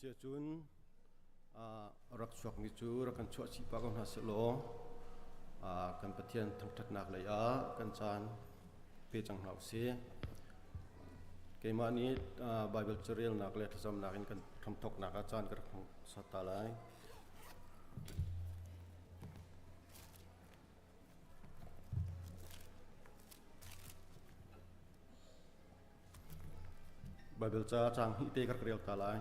Siacun rak chuakmi cu rak kan chuah chih pah ko hna sehlaw kan Pathian thangṭhatnak lei ah kan caan pe cang hna usih. Keimah nih Baibal carelnak le thlacamnak in kan hramthawknak ah caan ka rak hmang sat ta lai. Baibal ca caang hnih te ka rak rel ta lai.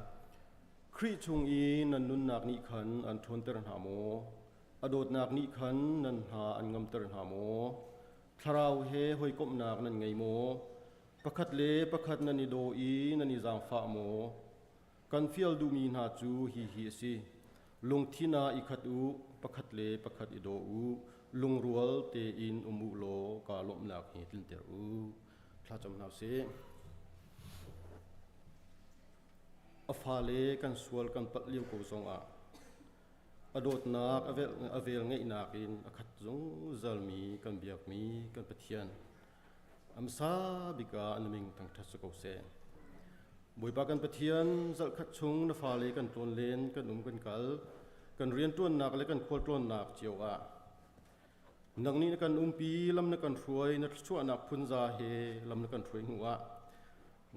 Khrih chung i nan nunnak nih khan an ṭhawnter hna maw? A dawtnak nih khan nan hna an ngamter hna maw? Thlarau he hawikomhnak nan ngei maw? Pakhat le pakhat nan i daw i nan i zaangfah maw? Kan fial duhmi hna cu hihi a si. Lungthin ah i khat u, pakhat le pakhat i daw u, lungrual tein um u law kaa lawmhnak hi tlinter u. Thlacam hna usih. A fale kan sual kan palh lio ko zongah a dawtnak a vel ngeihnak in a khat zungzalmi kan biakmi kan Pathian a hmasa bik ah na min thangṭhat si ko seh. Bawipa kan Pathian, zarhkhat chung na fale kan tlawnlen, kan um kan kal, kan rianṭuannak le kan khualtlawnnak cio ah nang nih na kan umpi, lam na kan hruai, na thluachuahnak phunza he lam na kan hruai hnu ah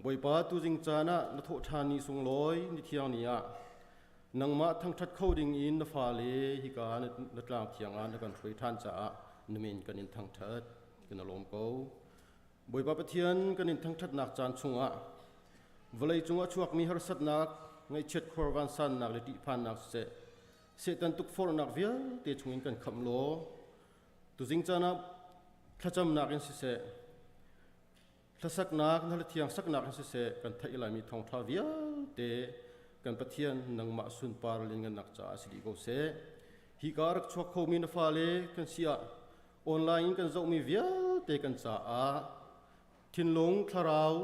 Bawipa tuzing caan ah na thawhṭhan ni sunglawi ni thiang ni ah nangmah thangṭhat kho ding in na fale hika na tlang thiang ah na kan hruai ṭhan caah na min kan in thangṭhat kan i lawm ko. Bawipa Pathian kan in thangṭhatnak caan chungah vawlei cung a chuakmi harsatnak, ngaihchiat khor vansannak le ṭihphannak siseh, Satan tukforhnak vialte chungin kan khamh law tuzing caan ah thlacamnak in siseh, hlasaknak na thiang saknak in siseh kan theih laimi thawngṭha vialte kan Pathian nangmah sunpar lianngannak caah si dih ko seh. Hi ka rak chuak khomi na fale kan si ah online in kan zohmi vialte kan caah thinlung thlarau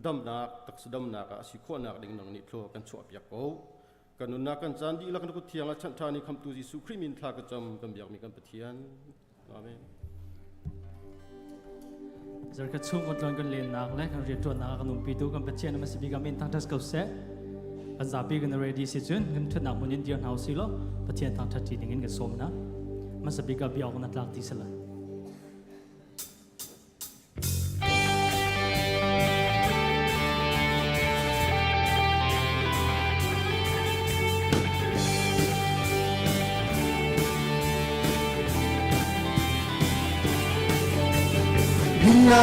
damnak taksa damnak ah a si khawhnak ding nang nih thlua kan chuahpiak ko. Kan nunnak kan caan dihlak na kut thiang ah chanh ṭhan i khamtu Jesuh Khrih min thla ka cam kan biakmi kan Pathian. Amen. Zarkhat chung kan tluan kan lennak le kan rianṭuannak ah kan umpitu kan Pathian a si bik amin thangṭhat ko seh. Kan zapi kan ready si cun kan ṭhatnak hmun in dir hna usih law Pathian thangṭhat ṭi ding in kan sawm hna. Hmasa bik ah bia awk na tlak ti sala.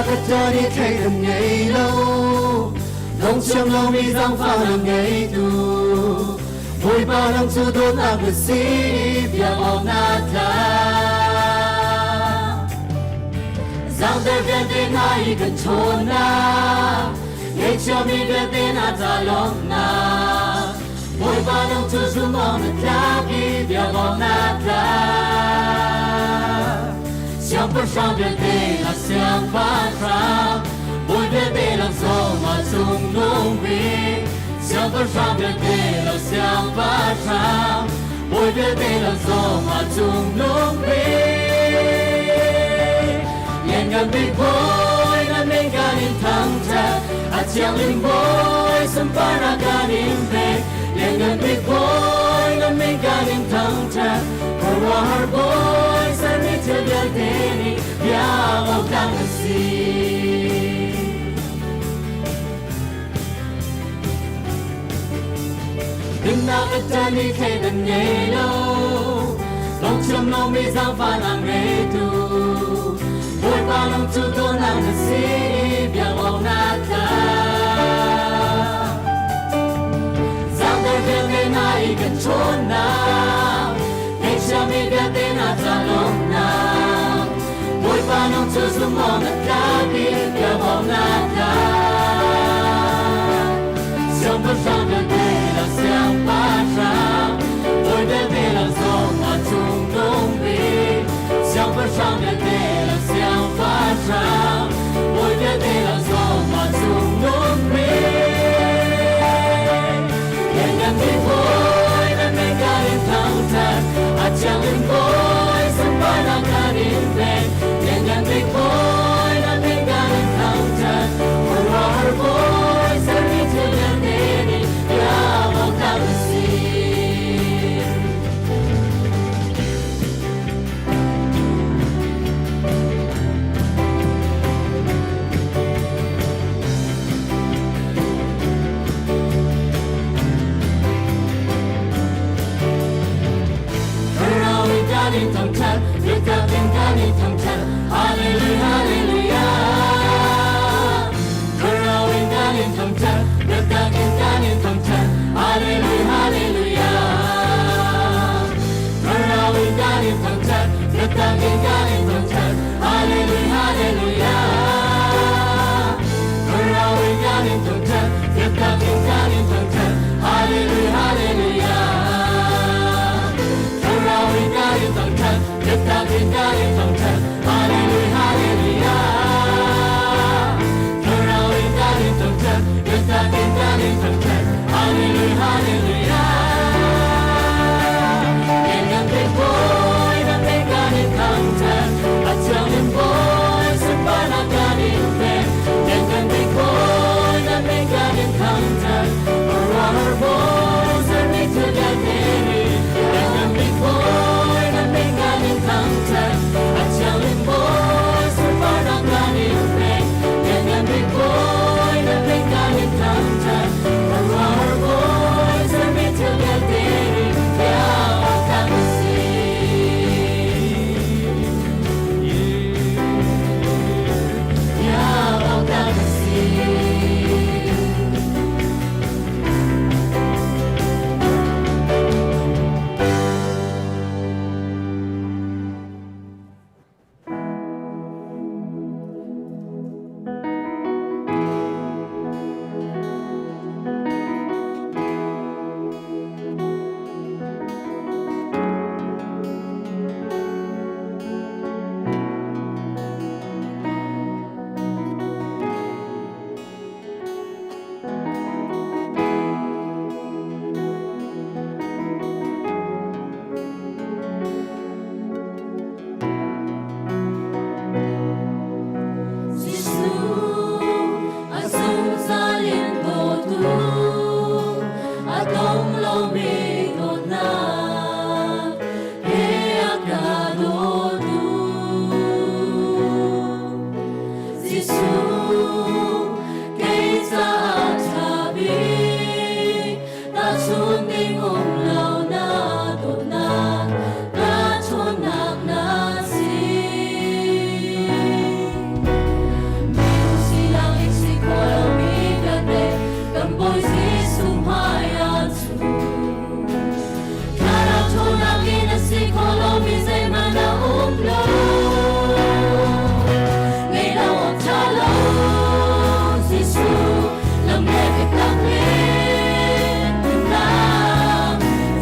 Ka tani thei kan ngei lo dong chiam lo mi zangfah na ngei tu Bawipa nang cu dawtnak na si biak awk na tla Zangter vialte hna i kan chawnnak Ngeihchia mi vialte hna ca lawmhnak Bawipa nang cu zum awk na tlak i biak awk na tlak Siangpahrang vialte na siangpahrang Bawi vialte lang zong ah cungnung bik Siangpahrang vialte lo siangpahrang Bawi vialte lang zong ah cungnung bik Lianngan bik Bawi na min kan in thangṭhat A thianghlim Bawi sunparnak kan in pek Lianngan bik Bawi na min kan in thangṭhat Khuaruahhar Bawi sermi thil vialte nih biak awk tlak na si. Dinnak a ṭan i thlen an ngei lo, lawngchiam lomi zaangfahnak ngeitu. Bawipa lung cu dawtnak na si, biak awk na tlak. Zaangder vialte hna i kan ṭhawnnak, ngaihchiami vialte hna ca lawmhnak. Bawipa nung cu zumh awk na tlak i biak awk na tlak. Siangpahrang vialte le siangpahrang, bawi vialte le zong a cungnung bik. Siangpahrang vialte le siangpahrang, bawi vialte le zong a cungnung bik. Lianngan bik Bawi na min kan in thangṭhat, a thianghlim Bawi sunparnak kan in pek. Lianngan bik Bawi na min kan in thangṭhat, in thangṭhat, biatak in kan in thangṭhat. Hallelujah, hallelujah. Thlarau in kan in thangṭhat, biatak in kan in thangṭhat. Hallelujah, hallelujah. Thlarau in kan in thangṭhat, biatak in kan in thangṭhat. Hallelujah, hallelujah. Lianngan bik Bawi na min kan in thangṭhat, a thianglim Bawi sunparnak kan in pek. Lianngan bik Bawi na min kan in thangṭhat, khuaruahhar Bawi sermi thil vialte nih. Lianngan bik Bawi na min kan in thangṭhat, a thianglim Bawi sunparnak kan in pek. Lianngan bik Bawi na min kan in thangṭhat, khuaruahhar Bawi sermi thil vialte nih biak awk na si. Biak awk na si. Jesuh a zungzal in dawtu, a dong lomi dawtnak he a ka dawtu. Jesuh, kei caah ṭha bik, tahchunh ding um lo na dawtnak, ka ṭhawnnak na si. Minung sinak in si khawh lomi vialte, kan Bawi Jesuh hmai ah cu. Thlarau ṭhawnnak in a si khawh lomi zeihmanh a um lo. Ngei lo awk ṭha lo, Jesuh, lam le biatak le nunnak.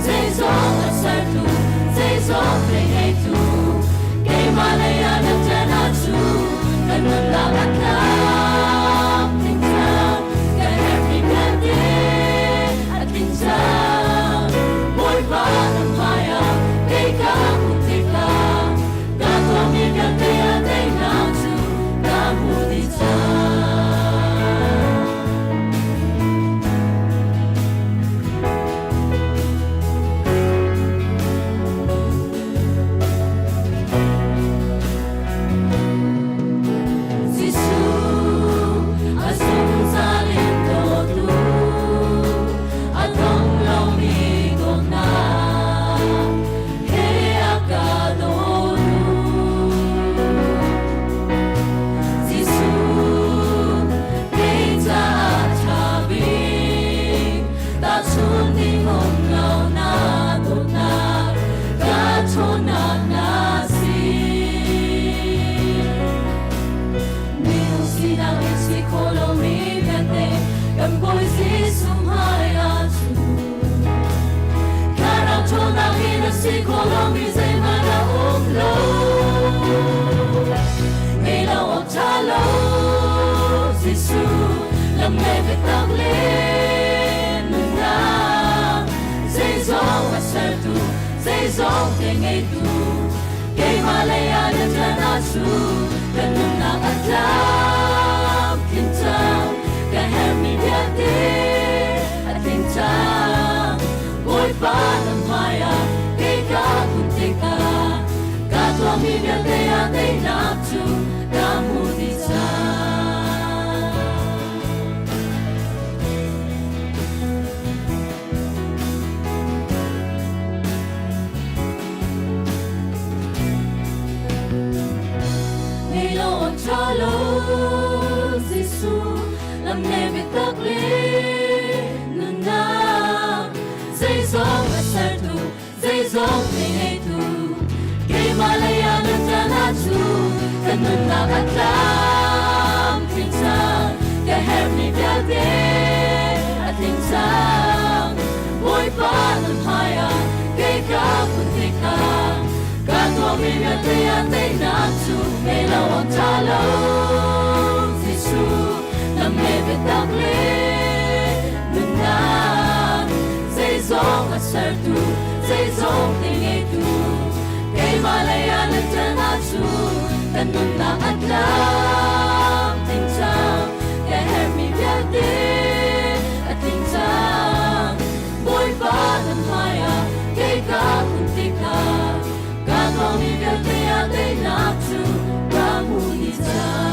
Zeizong a sertu, zeizong te ngeitu, keimah lei ah na ṭan ahcun, kan nunnak a tlamtling cang. Kan herhmi vialte a tling cang. Bawipa na hmaiah kei ka hmuh tikah, ka tuahmi vialte a teinak cu ka hmuh dih cang. Jesuh, a zungzal in dawtu, a dong lomi dawtnak he a ka dawtu. Jesuh, kei caah ṭha bik, tahchunh ding um lo na dawtnak, ka ṭhawnnak na si. Minung sinak in si khawh lomi vialte, kan Bawi Jesuh hmai ah cu. Thlarau ṭhawnnak in a si khawh lomi zeihmanh a um lo. Ngei lo awk ṭha lo, Jesuh, lam le biatak le nunnak. Zeizong a sertu, zeizong te ngeitu, keimah lei ah na ṭan ahcun, kan nunnak a tlamtling cang. Ka herhmi vialte a tling cang. Bawipa na hmaiah kei ka kun tikah, ka tuahmi vialte a teinak cu ka hmuh dih cang. Ngei lo awk ṭha lo, Jesuh, lam le biatak le nunnak. Zeizong a sertu, zeizong te ngeitu, keimah lei ah na ṭan ahcun, kan nunnak a tlamtling cang. Ka herhmi vialte mi vialte a teinak cu ngei lo awk ṭha lo. Jesuh lam le biatak le nunnak, zeizong a sertu, zeizong ti ngeitu, keimah lei ah na ṭan ahcun kan nunnak a tlam tling cang. Ka herhmi vialte a tling cang. Bawipa na hmaiah kei ka kun tikah ka tuahmi vialte ah teinak cu ka hmu dih cang.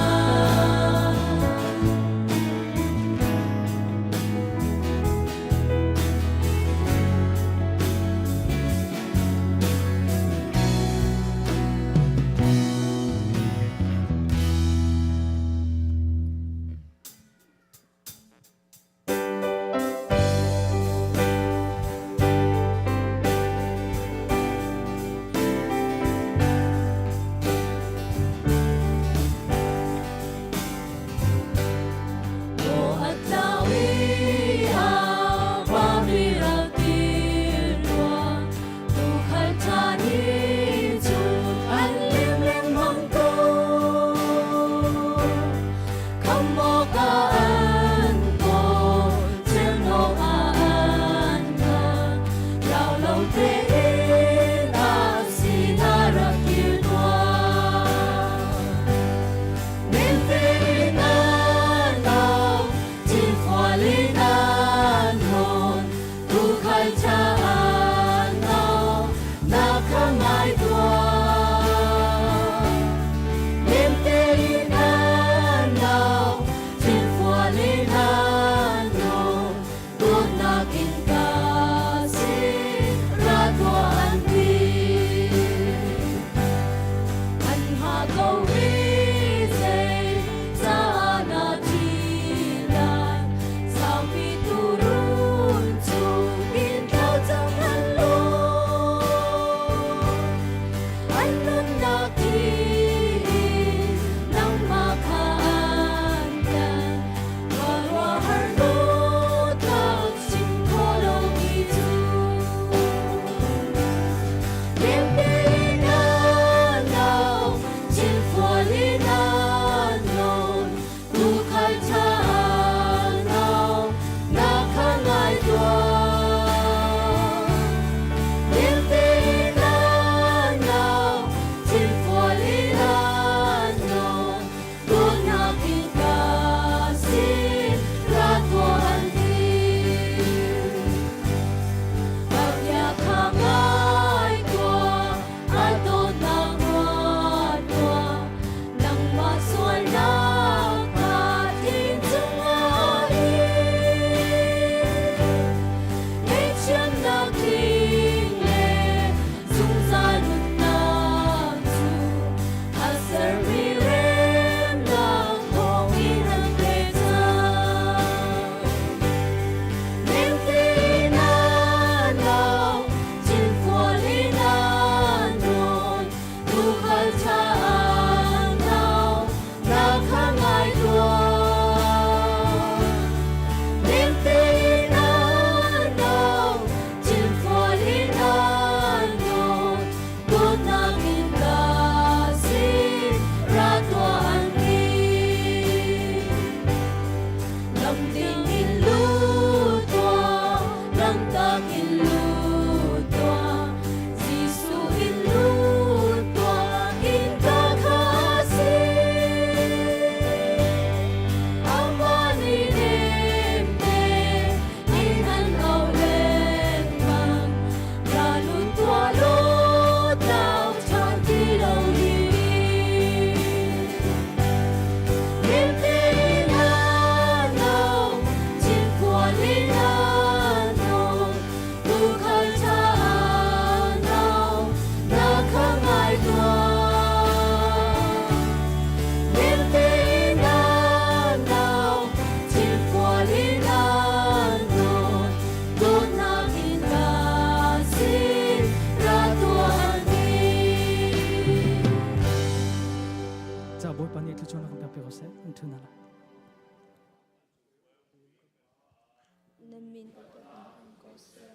Na min upatnak um ko seh,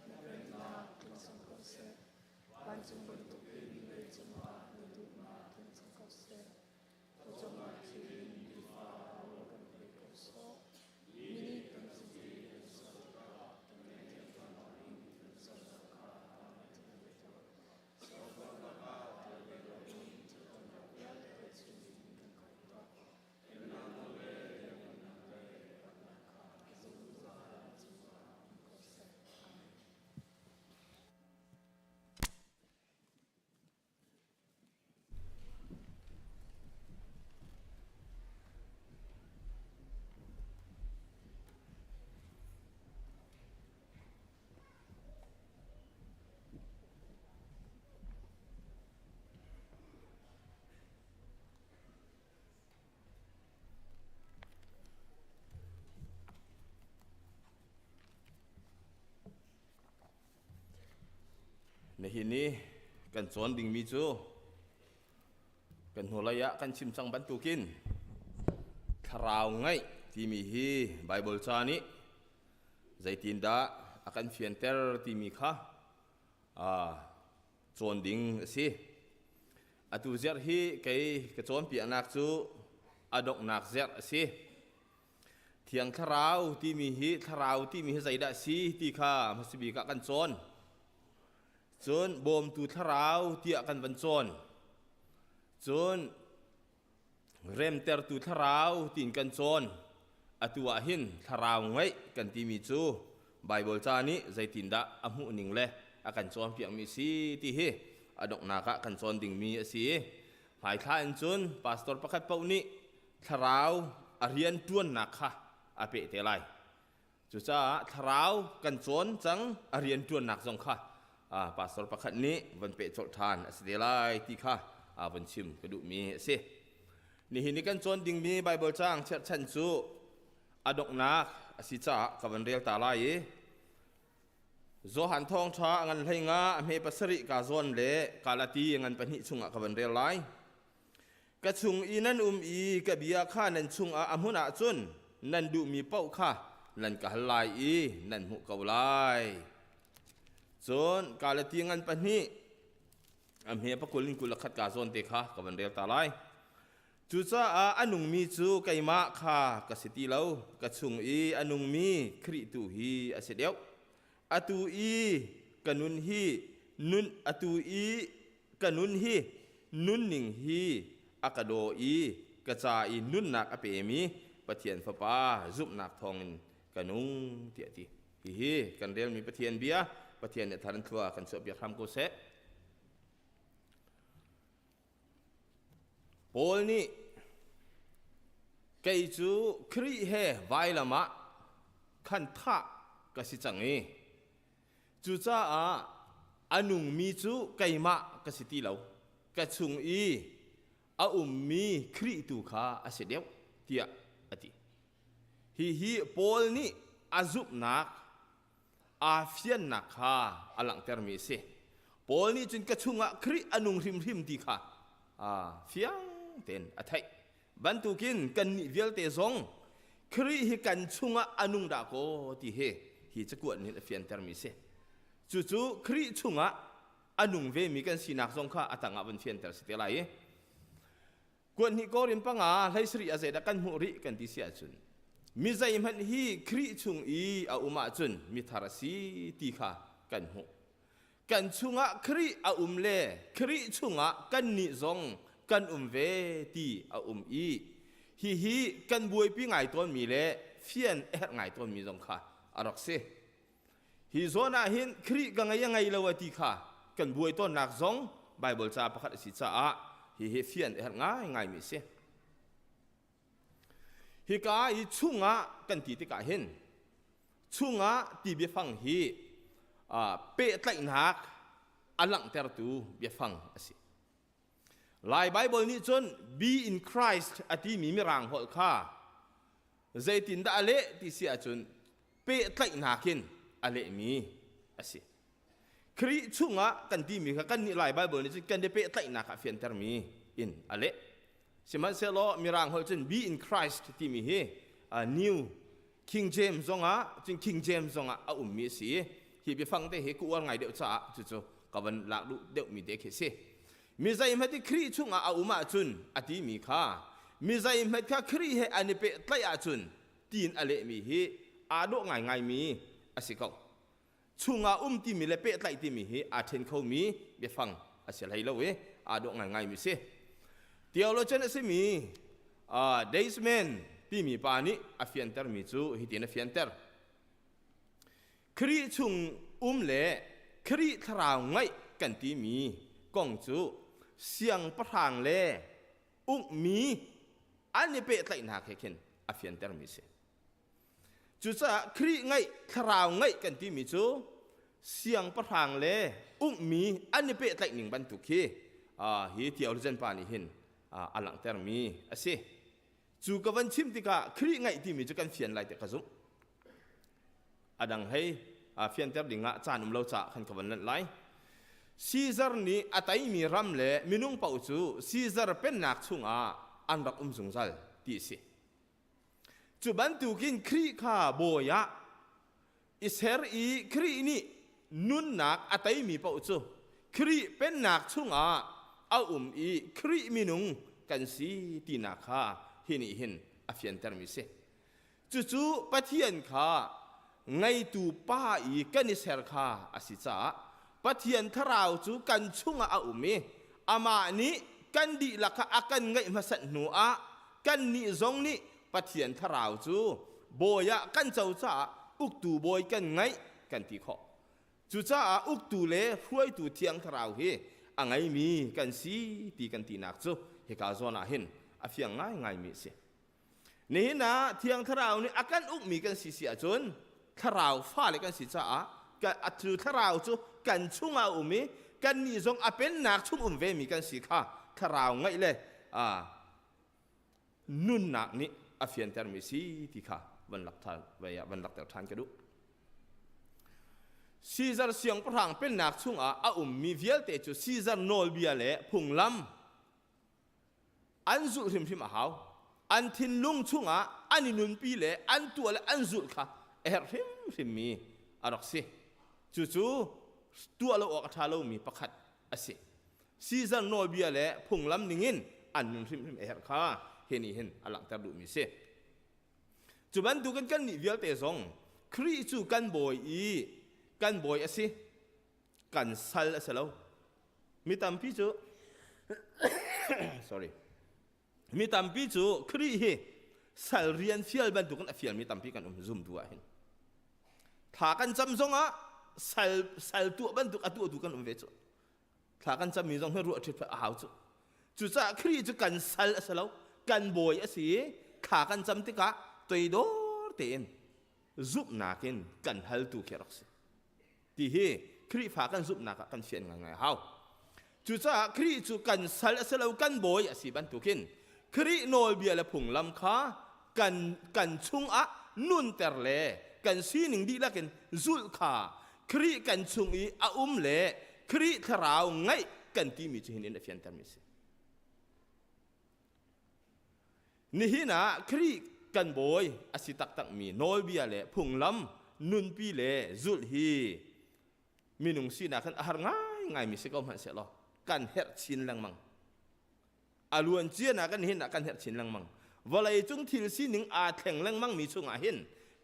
na pennak tling cang ko seh. Vancung bantukin vawleicung ah. Nihin i kan cawn dingmi cu kan hnulei ah kan chim cang bantukin thlarau ngeih timi hi Baibal ca nih zeitindah a kan fianter timi kha cawn ding a si. Atu zerh hi kei ka cawnpiaknak cu a donghnak zerh a si. Thiang Thlarau timi hi thlarau timi hi zeidah a si ti kha hmasabik ah kan cawn. Cun bawmtu thlarau tiah kan van cawn. Cun remtertu thlarau tiin kan cawn. Atu ah hin thlarau ngeih kan timi cu Baibal ca nih zeitindah a hmuh ning le a kan cawnpiakmi si ti hi a donghnak ah kan cawn dingmi a si. Hmaithla in cun pastor pakhat paoh nih thlarau a rian ṭuannak kha a peh te lai. Cucaah thlarau kan cawn cang a rian ṭuannak zong kha pastor pakhat nih van peh colh ṭhan a si te lai ti kha van chim ka duhmi a si. Nihin i kan cawn dingmi Baibal caang cherhchan cu a donghnak a si caah ka van rel ta lai i Johan thawngṭha a ngan hlei nga a hme pasarih ka zawn le Galati a ngan pahnih chungah ka van rel lai. Ka chung i nan um i ka bia kha nan chungah a hmun ahcun nan duhmi paoh kha nan ka hal lai i nan hmuh ko lai. Cun Galati ngan pahnih a hme pakul in 21 ka zawn te kha ka van rel ta lai. Cucaah a nungmi cu keimah kha ka si ti lo, ka chung i a nungmi Khrih tu hi a si deuh. Atu i ka nun hi nun atu i ka nun hi nunning hi a ka daw i ka ca i nunnak a pemi Pathian Fapa zumhnak thawngin ka nung tiah a ti. Hihi kan relmi Pathian bia Pathian nih thar in thlua kan chuahpiak hram ko seh. Paul nih kei cu Khrih he vailam ah khan thah ka si cang i Cucaah a nungmi cu keimah ka si ti lo, ka chung i a ummi Khrih tu kha a si deuh, tiah a ti. Hihi Paul nih a zumhnak aa fiannak kha a langhtermi a si. Paul nih cun ka chungah Khrih a nung hrimhrim ti kha fiang tein a theih. Bantukin kannih vialte zong Khrih hi kan chungah a nung dah kaw ti hi hi cakuat nih a fiantermi si. Cucu Khrih chungah a nung vemi kan sinak zong kha a tangah vun fianter si te lai i kuat hnih Korin panga hlei sarih a zeidah kan hmuh rih kan ti si ahcun mi zeihmanh hi Khrih chung i a um ahcun mithar a si ti kha kan hmuh. Kan chungah Khrih a um le Khrih chungah kannih zong kan um ve ti a um i hihi kan buaipi ngai tawnmi le fian a herh ngai tawnmi zong kha a rak si. Hi zawn ah hin Khrih ka ngei a ngei lo a ti kha kan buai tawnnak zong Baibal ca pakhat a si caah hihi fian a herh ngaingaimi a si. Hika i chungah kan ti tikah hin chungah ti biafang hi pehtlaihnak a langhtertu biafang a si. Lai Baibal nih cun be in Christ a timi mirang holh kha zeitindah a leh ti si ahcun pehtlaihnak in a lehmi a si. Khrih chungah kan timi kha kan nih Lai Baibal nih cun kan i pehtlaihnak ah fiantermi in a leh. Sihmanhsehlaw Mirang holh cun be in Christ timi hi New King James zongah cun King James zongah a ummi a si. Hi biafang te hi ka uar ngai deuh caah cucu ka van lak duh deuhmi te khi a si. Mi zeihmanh i Khrih chungah a um ahcun a timi kha mi zeihmanh kha Khrih he an i pehtlaih ahcun tiin a lehmi hi aa dawh ngaingaimi a si ko. Chungah um timi le pehtlaih timi hi aa ṭhen khomi biafang a si hlei lo i aa dawh ngaingaimi si. Theologian a simi Deisman timi pa nih a fiantermi cu hitin a fianter. Khrih chung um le Khrih thlarau ngaih kan timi kong cu siangpahrang le ukmi an i pehtlaihnak he khin a fiantermi si. Cucaah Khrih ngaih, thlarau ngaih kan timi cu siangpahrang le ukmi an i pehtlaih ning bantuk hi hi theologian pa nih hin a langhtermi a si. Cu ka van chim tikah Khrih ngaih timi cu kan fian lai ti ka zumh. A dang hei fianter dingah caan um lo caah khan ka van lanh lai. Caesar nih a teimi ram le minung paoh cu Caesar pennak chungah an rak um zungzal ti a si. Cu bantukin Khrih kha bawi ah i ser i Khrih nih nunnak a teimi paoh cu Khrih pennak chungah a um i Khrih minung kan si tinak kha hi nih hin a fiantermi si. Cucu Pathian kha ngeitu Pa i kan i ser kha a si caah Pathian Thlarau cu kan chungah a um i amah nih kan dihlak kha a kan ngeih hmasat hnuah kannih zong nih Pathian Thlarau cu bawi ah kan co caah uktu bawi kan ngeih kan ti khawh. Cucaah uktu le hruaitu Thiang Thlarau hi a ngeimi kan si ti kan tinak cu hika zawn ah hin a fiang ngaingaimi a si. Nihin ah Thiang Thlarau nih a kan ukmi kan si si ahcun Thlarau fale kan si caah cu Thlarau cu kan chungah a um i kannih zong a pennak chung um vemi kan si kha Thlarau ngaih le nunnak nih a fiantermi si ti kha van lak ṭhan van lakter ṭhan ka duh. Caesar siangpahrang pennak chungah a ummi vialte cu Caesar nawlbia le phunglam An zulh hrimhrim a hau. An thinlung chungah an i nunpi le an tuah le an zulh kha a herh hrimhrimmi a rak si. Cucu tuah lo awk a ṭha lomi pakhat a si. Caesar nawlbia le phunglam ningin an nun hrimhrim a herh kha hi nih hin a langhter duhmi a si. Cu bantukin kannih vialte zong Khrih cu kan bawi i kan bawi a si, kan sal a si lo. Mi tampi cu sorry mi tampi cu Khrih hi sal rian fial bantukin a fialmi tampi kan um zumtu ah hin thla kan cam zongah sal sal tuah bantuk a tuahtu kan um ve cu thla kan cammi zong hi ruah ṭhit a hau cu cucaah Khrih cu kan sal a si lo kan bawi a si i thla kan cam tikah toidor tein zumhnak in kan haltu khi a rak si ti hi Khrihfa kan zumhnak ah kan fian ngaingai a hau. Cucaah Khrih cu kan sal a si lo kan bawi a si bantukin Khrih nawlbia le phunglam kha kan kan chungah nunter le kan sining dihlak in zulh kha Khrih kan chung i a um le Khrih thlarau ngeih kan timi cu hin in a fiantermi a si. Nihin ah Khrih kan bawi a si taktakmi nawlbia le phunglam nunpi le zulh hi minung sinak hin a har ngaingaimi si ko hmanh sehlaw kan herh chin lengmang. A luan cia nak kan hin ah kan herh chin lengmang. Vawlei cung thil sining aa thleng lengmangmi chungah hin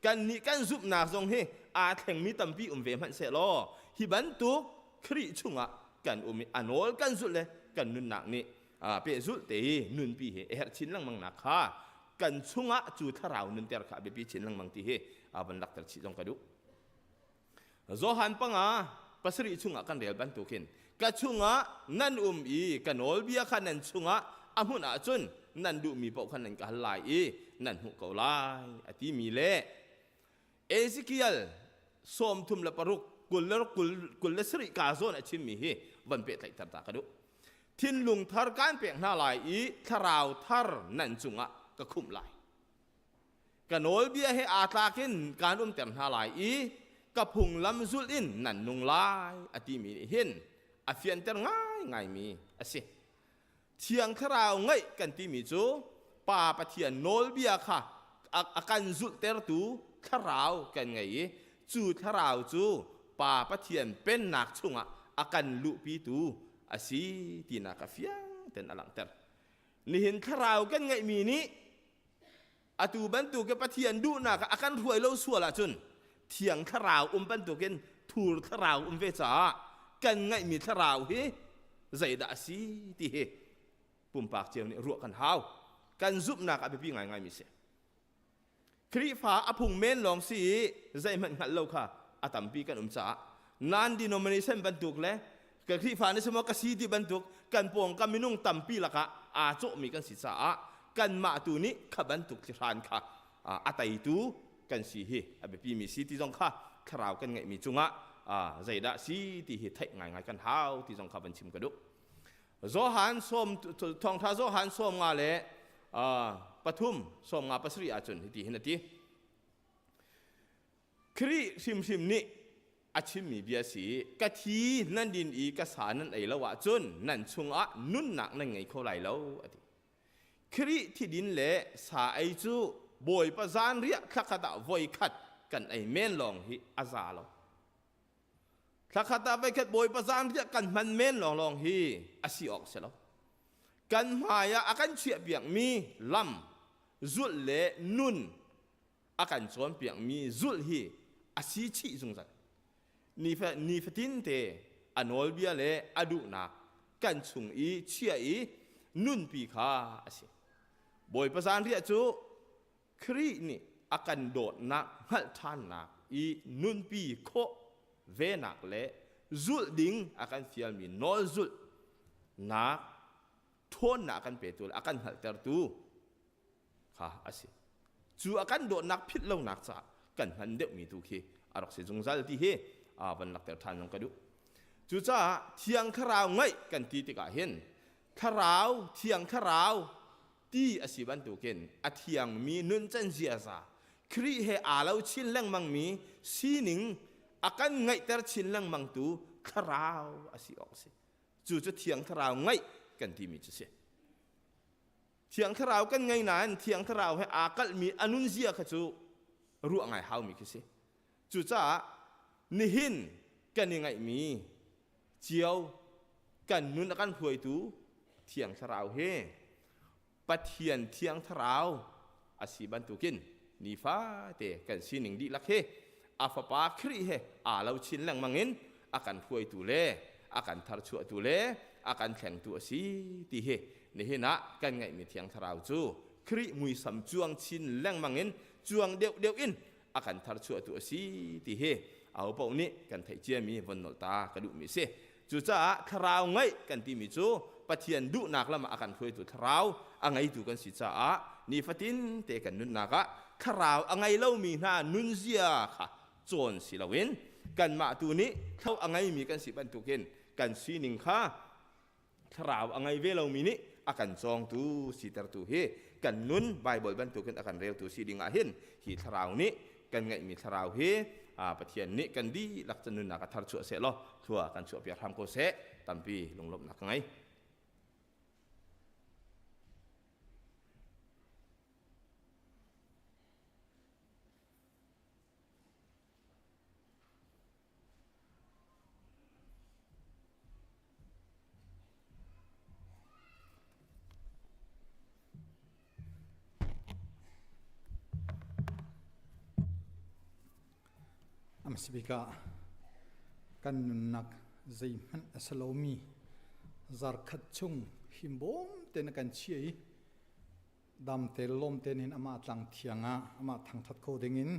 kannih kan zumhnak zong hi aa thlengmi tampi um ve hmanh sehlaw hi bantuk Khrih chungah kan um i a nawl kan zulh le kan nunnak nih pehzulh te i nunpi hi a herh chin lengmang nak kha kan chungah cu thlarau nunter kha a biapi chin lengmang ti hi van lakter chih zong ka duh. Johan panga pasarih chungah kan rel bantukin ka chungah nan um i ka nawlbia kha nan chungah a hmun ahcun nan duhmi paoh kha nan ka hal lai i nan hmuh ko lai a timi le Ezekiel 36 27 ka zawn a chimmi hi van pehtlaihter ta ka duh. Thinlung thar kaan pek hna lai i thlarau thar nan cungah ka khumh lai. Ka nawlbia he aa tlak in kaan umter hna lai i ka phunglam zulh in nan nung lai a timi nih hin a fianter ngaingaimi a si. Thiang Thlarau ngeih kan timi cu Pa Pathian nawlbia kha a kan zulhtertu Thlarau kan ngei i cu Thlarau cu Pa Pathian pennak chungah a kan luhpitu a si tinak a fiang ten a langhter. Nihin Thlarau kan ngeihmi nih atu bantuk Pathian duhnak ah a kan hruai lo sual ahcun Thiang Thlarau um bantukin thur thlarau um ve caah kan ngeihmi thlarau hi zeidah a si ti hi pumpak cio nih ruah kan hau. Kan zumhnak ah biapi ngaingaimi si. Khrihfa a phung men lawng si i zeihmanh hngalh lo kha a tampi kan um caah non-denomination bantuk le ka Khrihfa na si maw ka si ti bantuk kan pawngkam minung tampi lakah aa cawhmi kan si caah kanmah tu nih kha bantuk thlihran kha a teitu kan si hi a biapimi si ti zong kha thlarau kan ngeihmi cungah zeidah si ti hi theih ngaingai kan hau ti zong kha van chim ka duh. Johan sawm thawngtha Johan sawm nga le pathum sawm nga pasarih ahcun hiti hin a ti. Khrih hrimhrim nih. A chimmi bia si ka thi nan din i ka sa nan ei lo ahcun nan chungah nunnak nan ngei kho lai lo a ti. Khrih thidin le sa ei cu Bawipa zanriah thlakhat ah voikhat kan ei men lawng hi a za lo. Thlakhat ah voikhat Bawipa zanriah kan hman men lawnglawng hi a si awk si lo. Kan hmai ah a kan chiahpiakmi lam zulh le nun a kan cawnpiakmi zulh hi a si chih zungzal. Nifatin te a nawlbia le a duhnak kan chung i chia i nunpi kha a si. Bawipa zanriah cu Khrih nih a kan dawtnak hngalh ṭhannak i nunpi khawh venak le zulh ding a kan fialmi nawl zulhnak ṭhawnnak a kan petu le a kan hngalhtertu kha a si. Cu a kan dawtnak philh lonak caah kan hman deuhmi tu khi a rak si zungzal ti hi van lakter ṭhan zong ka duh. Cucaah Thiang Thlarau ngeih kan ti tikah hin Thlarau, Thiang Thlarau ti a si bantukin a thiangmi nuncan ziaza Khrih he aa lo chin lengmangmi sining a kan ngeihter chin lengmangtu thlarau a si awk a si. Cu cu Thiang Thlarau ngeih kan timi cu si. Thiang Thlarau kan ngei nain Thiang Thlarau he aa kalhmi a nunzia kha cu ruah ngai haumi khi si. Cucaah nihin kan i ngaihmi cio kan nun a kan hruaitu Thiang Thlarau hi Pathian Thiang Thlarau a si bantukin nifate kan sining dihlak hi a Fapa Khrih he aa lo chin lengmang in a kan hruaitu le a kan tharchuahtu le a kan thlengtu a si ti hi nihin ah kan ngeihmi Thiang Thlarau cu Khrih muisam cuang chin lengmang in cuang deuhdeuh in a kan tharchuahtu a si ti hi aho paoh nih kan theih ciami von nolh ta ka duhmi a si. Cucaah thlarau ngeih kan timi cu Pathian duhnak lam ah a kan hruaitu thlarau a ngeitu kan si caah nifatin te kan nunnak ah thlarau a ngei lomi hna nunzia kha cawn si loin kanmah tu nih thlo a ngeimi kan si bantukin kan sining kha thlarau a ngei ve lomi nih a kan cawngtu sitertu hi kan nun Bible bantukin a kan reltu si ding ah hin hi thlarau nih kan ngeihmi thlarau hi Pathian nih kan dihlak can nunnak a thar chuah seh law thlua kan chuah piak hram ko seh tampi lunglawmhnak ka ngei. Amsibik ah kan nunnak zeihmanh a si lomi zarkhat chung himbawm tein a kan chiah i dam te lawm tein hin amah tlang thiang ah amah thangthat kho dingin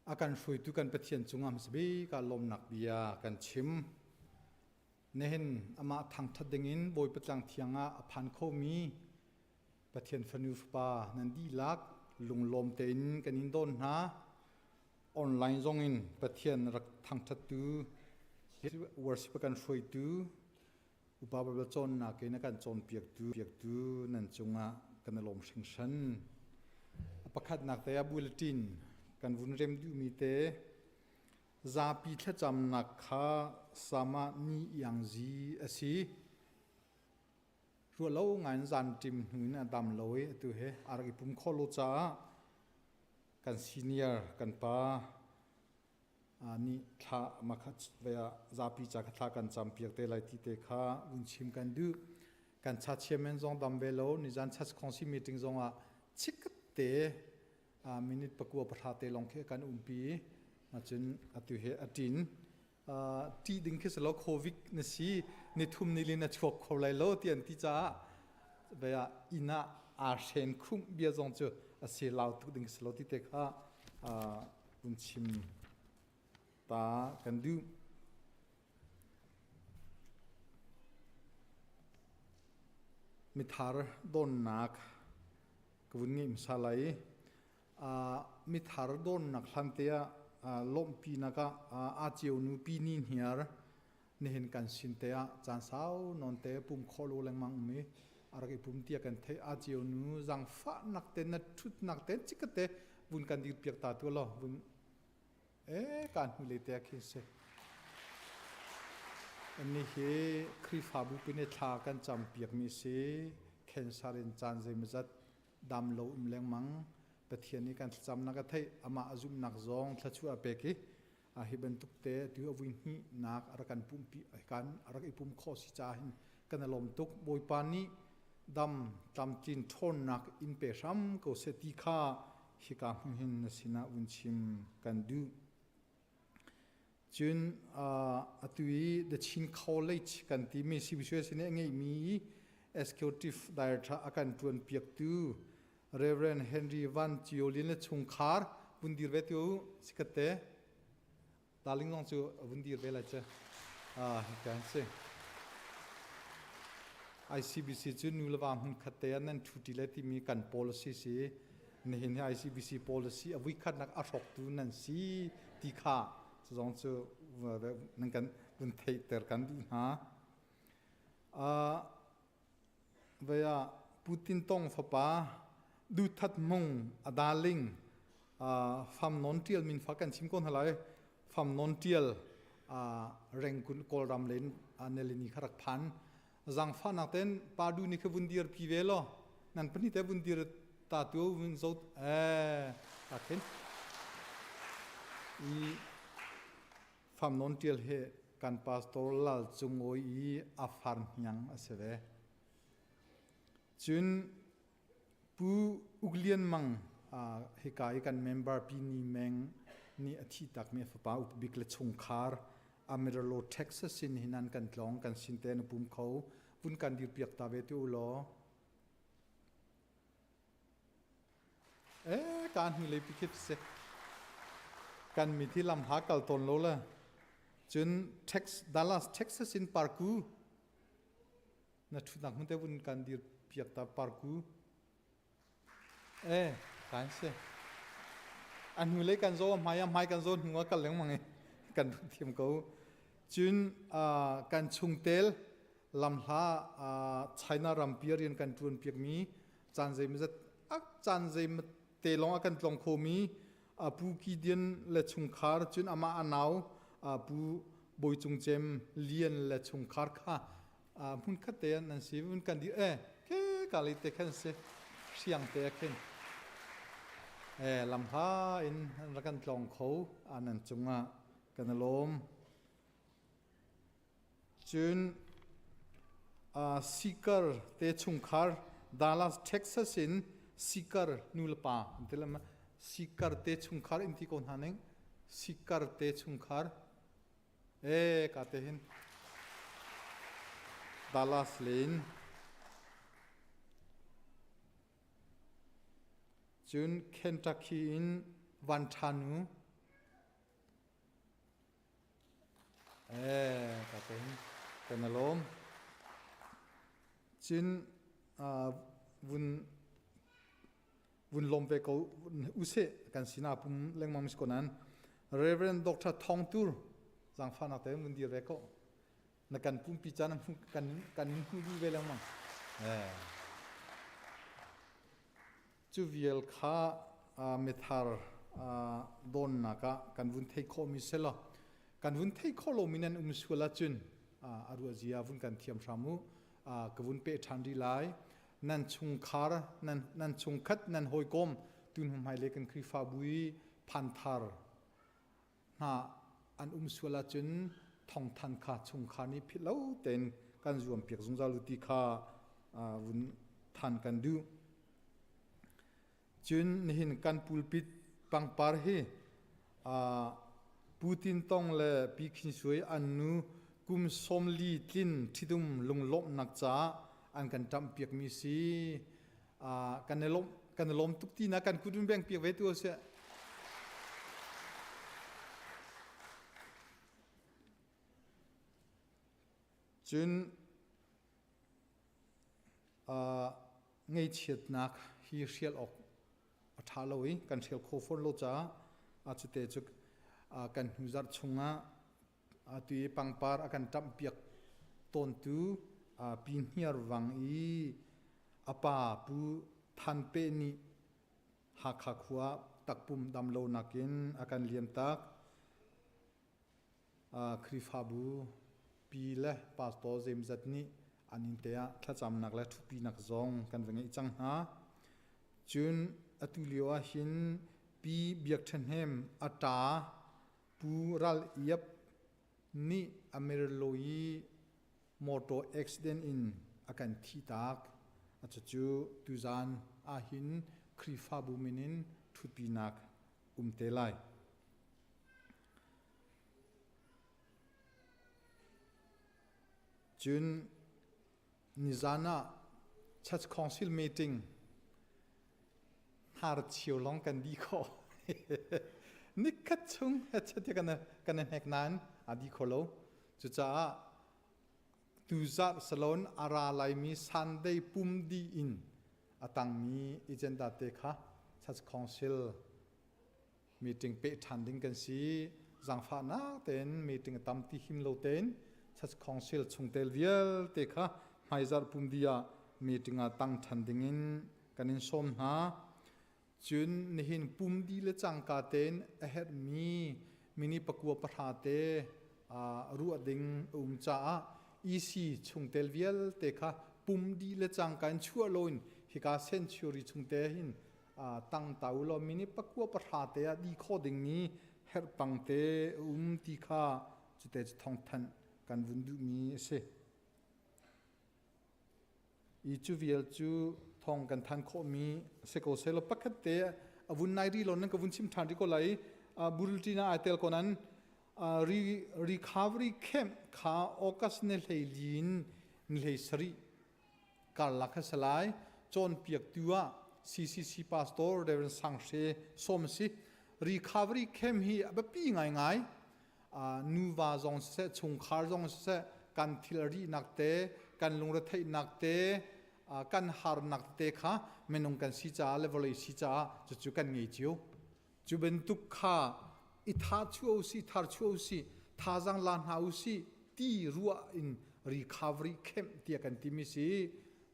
A kan hruaitu kan Pathian cungah hmasa bik ah lawmnak bia kan chim. Nihin amah thangṭhat dingin Bawipa tlang thiang ah a phan khomi Pathian fanu fapa nan dihlak lunglawm tein kan in dawn hna. Online zongin Pathian rak thangṭhattu, worship kan hruaitu, upa Baibal cawnnak in a kan cawnpiaktu piaktu nan cungah kan i lawm hringhran. A pakhatnak te ah bulletin kan vun rem duhmi te zapi thlacamnak kha sama ni iang zi a si. Ruahlo ngai in zan ṭim hnu in a dam lo i atu he a rak i pum kho lo caah kan senior kan pa nih thla makhat ve ah zapi ca kha thla kan cam piak te lai ti te kha vun chim kan duh. Kan cha chairman zong dam ve lo nizan church council meeting zong ah chikkhat te minute pakua pahra te lawng khi kan umpi cun atu he a ṭin ṭih ding khi si lo covid na si ni thum ni li na chuak kho lai lo ti an ti caah ve ah inn ah aa hren khumh bia zong cu a si lau tuk ding si lo ti te kha vun chim ta kan duh. Mithar donnak ka vun ngeih hmasa lai i mithar donnak hlan te ah lawmhpinak ah aa cio nu pi ni hniar nihin kan sin te ah caan sau nawn te pum khawh lo lengmang um i a rak i pum tiah kan theih aa cio nu zangfahnak te na ṭhutnak te chikkhat te vun kan dir piak ta tu law vun. E kan hnulei te khi si. Ani hi Khrihfabu pine thla kan cam piakmi si. Cancer in caan zeimazat dam lo um lengmang. Pathian nih kan thlacamnak a theih, amah a zumhnak zong thluachuah a pek i a hi bantuk te tu a vui hnihnak a rak kan pumpi kan a rak i pum khawh si ca hin kan i lawm tuk. Bawipa nih dam tlamtlin ṭhawnnak in pe hram ko seh ti kha hika hmun hin na sinah vun chim kan duh. Cun atu i The Chin College kan timi CBCUSA nih a ngeihmi Executive Director a kan ṭuan piaktu Reverend Henry Van Cio Lin le chungkhar vun dir ve tu sikhatte darling zong cu vun dir ve lai cu kan si. ICBC cu nu le va hmun khat te ah nan ṭhuṭi le timi kan policy si. Nihin hi ICBC policy a vuikhatnak a hrawktu nan si ti kha cu zong cu nan kan vun theihter kan duh hna. Vei ah Putin tong fapa Duhthat Hmung a darling Pham Non Ṭial min fa kan chim ko hna lai. Pham Non Ṭial Rengkun Kawlram len Nelini kha rak phan. Zangfahnak ten pa du ni kha vun dir pi ve law nan pahnih te vun dir ta tu vun zo ta khin i Pham Non Ṭial he kan pastor Lal Cung Awi i a far hniang a si ve. Cun Pu Uk Lian Mang hika i kan member Pi Ni Meng nih a thih takmi a fapa upa bik le chungkhar Amarillo, Texas in hin an kan tlawng kan sin te na pum kho vun kan dirpiak ta ve te u law. Eh kaan hnulei pi khi si. Kan mithi lam ha kal tawn lo le. Cun Dallas, Texas in parku na ṭhutnak hmun te vun kan dir piak ta parku eh kan si a hnulei kan zo hmai a hmai kan zo hnu ah kal lengmang i kan run thiam ko cun kan chungtel lamhla China rampi rian kan ṭuan piakmi caan zeimazat caan zeimat te lawng a kan tlong khomi Pu Gideon le chungkhar cun amah a nau Pu Bawi Cung Cem Lian le chungkhar kha hmun khat te an si vun kan dir e ke ka le te khan si hriang te khin e lamhla in an rak kan tlong kho anan cungah kan lawm cun Seeker te chungkhar Dallas Texas in Seeker nu le pa an ti lam Seeker te chungkhar in ti ko hna ning Seeker te chungkhar E ka te hin Dallas Lane cun Kentucky in Van Tha Nu e ka te hin kan alawm cun vun vun lawm ve ko usih kan sinah pum lengmang mis ko nan Reverend Dr. Thong Tur zangfahnak te vun dir ve ko na kan pumpi caan kan kan in hmu du ve lengmang cu vial kha mithar donnak ah kan vun thei khawh mi selaw kan vun thei khawh lo mi nan um sual ahcun a ruah zia vun kan thiam hram u ka vun pe ṭhan rih lai Nan chungkhar, nan chungkhat, nan hawikom tu hnu hmailei kan Khrihfabu i phanthar hna an um sual ahcun thawngthan kha chungkhar nih philh lo tein kan zuampiak zungzal u ti kha vun than kan duh. Cun nihin kan pulpit pangpar hi Pu Tin Tong le Pi Khin Sui an nu kum 40 tlin ṭhitum lunglawmhnak caah an kan ṭamhpiakmi si. Kan i lawm kan i lawm tuk ti na kan kut in beng piak ve tu a si. Cun Ngaihchiatnak hi hrial awk a ṭha lo i kan hrial kho fawn lo caah cute cu kan hnu zarh chungah atu i pangpar a kan ṭamhpiak tawntu Pi Hniar Vang i a pa Pu Than Pe nih Hakha khua takpum damlonak in a kan liamtak. Khrihfabu pi le pastor zeimzat nih an inn te ah thlacamnak le ṭhutpinak zong kan va ngeih cang hna. Cun atu lio ah hin Pi Biak Ṭha Hnem a ṭa Pu Ral Iap nih Amarillo i motor accident in a kan thihtak. Cucu tuzaan ahhin Khrihfabu min in ṭhutpinak um te lai. Cun nizan ah Church Council meeting hnarchio lawng kan dih khawh. Nikhat chung hechet kan kan hnek nain a dih kho lo. Cucaah tuzarh salon a ra laimi Sunday pum dih in a tangmi agenda te kha Church Council meeting peh ṭhan ding kan si. Zaangfahnak tein meeting a tam ti him lo tein Church Council chungtel vialte kha hmaizarh pumdi ah meeting ah tang ṭhan ding in kan in sawm hna. Cun nihin pumdi le cangka tein a herhmi mini pakua pahra te ruah ding a um caah EC chungtel vialte kha pumdi le cangka in chuah loin hika sanctuary chungte hin tang ta u law minute pakua pahra te ah di kho dingmi herhpang te um ti kha cute cu thawngthanh kan vun duhmi a si. I cu vial cu thawng kan than khawhmi si ko selaw pakhat te a vun nai ri lo nan ka vun chim ṭhan ri ko lai. Bulletin ah ai tel ko nan recovery camp kha August ni hlei lin ni hlei sarih karlak kha si lai. Cawnpiaktu ah CCC Pastor Reverend Sang Hre sawm a si. Recovery camp hi a biapi ngaingai. Nuva zong siseh, chungkhar zong siseh, kan thil rihnak te, kan lungretheihnak te, kan harnak te kha minung kan si caah le vawlei si caah cucu kan ngei cio. Cu bantuk kha i tha chuah u sih, thar chuah u sih, thazaang la hna u sih ti ruah in recovery camp tiah kan timi si.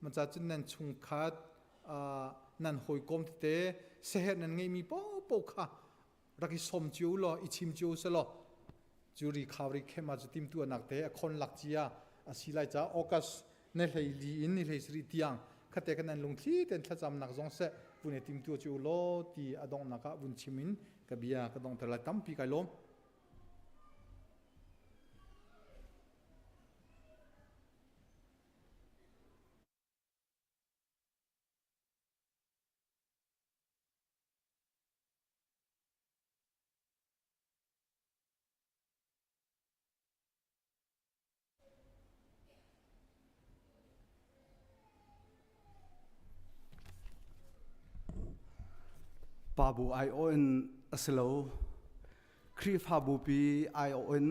Maca cun nan chungkhat, nan hawikom tete, seher nan ngeihmi paohpaoh kha rak i sawm cio u law, i chim cio u selaw, cu recovery camp ah cu timtuahnak te a khon lak cia a si lai caah August ni hlei li in ni hlei sarih tiang khate kan nan lungthli ten thlacamnak zong seh vun i timtu cu law ti a donghnak ah vun chim in ka bia ka donghter lai. Tampi kai lawm. Pabu aiawh in a si lo. Khrihfabu pi aiawh in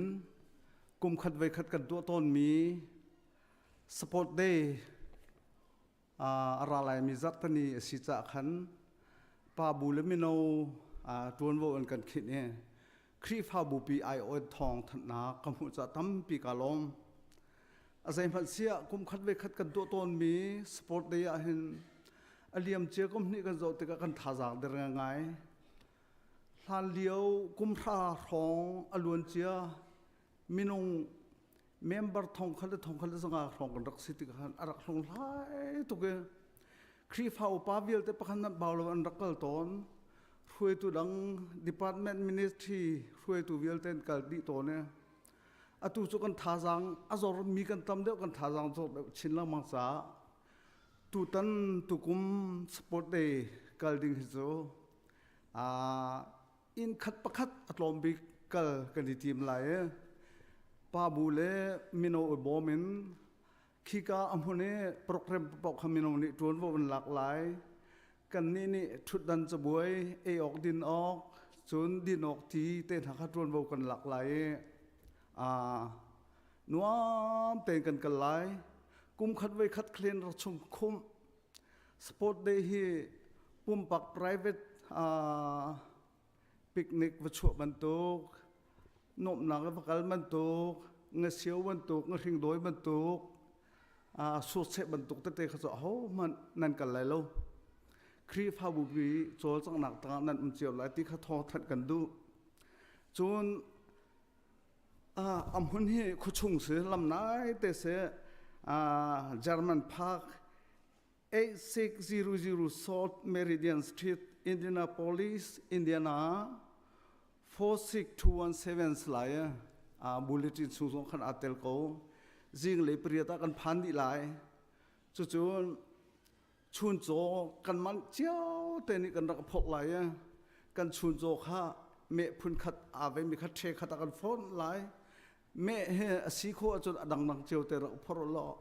kumkhat voikhat kan tuah tawnmi support day a ra laimi zarhtani a si caah khan pabu le mino ṭuanvo an kan khinh i Khrihfabu pi aiawh thawng thanhnak ka hmuh caah tampi ka lawm. A zeihmanh siah kum khat ve khat kan tuah tawnmi sport day ah hin a liam cia kum hnih kan zoh tikah kan thazaang der ngai. Hlan lio kum hra hrawng a luan cia minung member thong khat le thong khat le zanga hrawng kan rak si tikah khan a rak hlunghlai tuk i Khrihfa upa vialte pakhat nan bau lo an rak kal tawn. Hruaitu dang department ministry hruaitu vialte an kal dih tawn i atu cu kan thazaang a zor mi kan tam deuh, kan thazaang zor deuh chin lengmang caah tutan tukum sport day kal ding hi cu inn khat pakhat a tlawm bik kal kan i tim lai i pa bu le mino i bawm in khika a hmun i program paoh kha mino nih ṭuanvo an lak lai. Kannih nih ṭhutdan cabuai ei awk din awk cun din awk ti te hna kha ṭuanvo kan lak lai i nuam tein kan kal lai. Kum khat voi khat clean rak chung khumh sport day hi pumpak private picnic va chuah bantuk, nuamhnak va kal bantuk, ngasio bantuk, ngahringdawi bantuk, surseh bantuk tete kha cu ahohmanh nan kal lai lo. Khrihfabu pi cawlcanghnak tangah nan um cio lai ti kha thawngthanh kan duh. Cun A hmun hi khuachung si lam nai te si German Park 8600 South Meridian Street, Indianapolis, Indiana 46217 lai bulletin chung zong khan aa tel ko. Zinglei pariat ah kan phan dih lai. Cucun chuncaw kan manh cio te nih kan rak phok lai i kan chuncaw kha meh phun khat aa ve mi kha ṭhe khat ah kan phon lai. Meh he a si khawh ahcun a dangdang cio te rak phor law.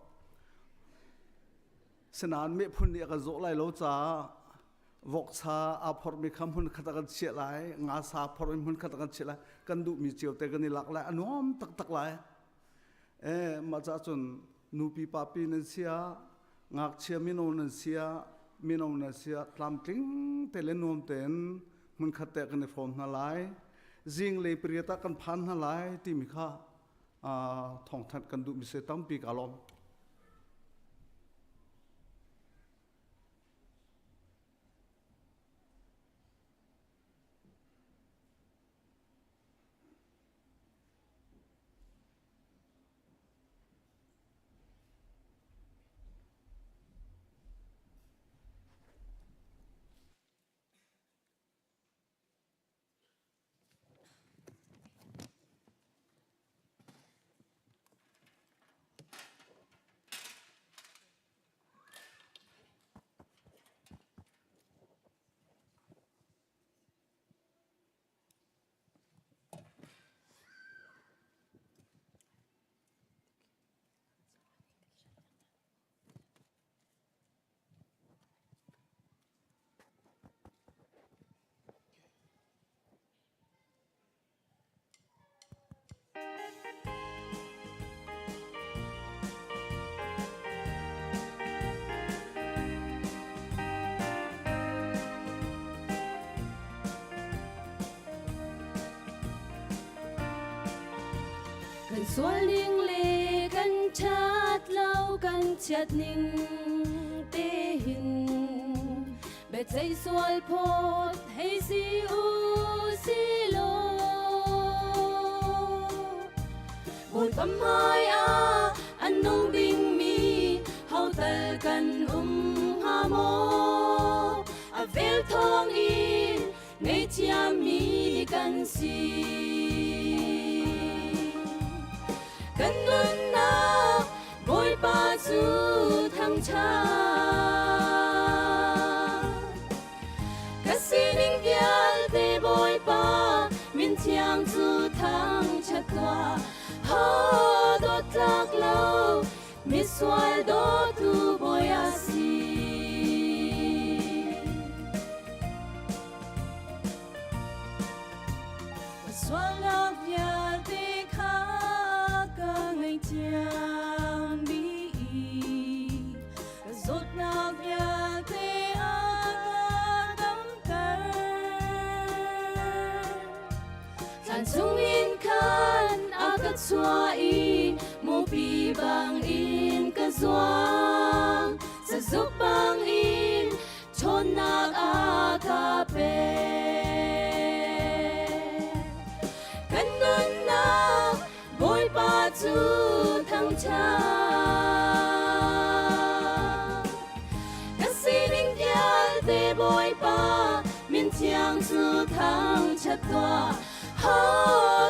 Sinain meh phun nih a kan zawh lai lo caah voksa aa phormi kha hmun khat ah kan chiah lai, nga sa phormi hmun khat ah kan chiah lai, kan duhmi cio te kan i lak lai, a nuam taktak lai. Mah caah cun nupi papi nan sia, ngakchia mino nan sia, mino nan sia tlamtling te le nuam tein hmun khat te kan i hrawm hna lai. Zinglei pariat ah kan phan hna lai timi kha thawngthanh kan duhmi si tampi ka lawm. Kan sual ning le kan ṭhat lo kan chiat ning te hin biaceih sual phawt hei si u si law Bawipa hmai ah an nung dingmi hotal kan um hnga maw a vel thawng in ngaihthiammi kan si kan nunnak Bawipa cu thangṭhat ka sining vialte Bawipa min thiang cu thangṭhat tuah ho dawtlak lo misual dawtu Bawi a si. Ka sualnak vialte kha ka ngaihthiam dih i ka zawtnak vialte a ka damter. Thlan chungin khan a ka chuah i mupi bangin ka zuang. Sazuk bangin ṭhawnnak a ka pek. Kan nunnak Bawipa cu thangṭhat. Ka sining vialte Bawipa min thiang cu thangṭhat tuah. Ho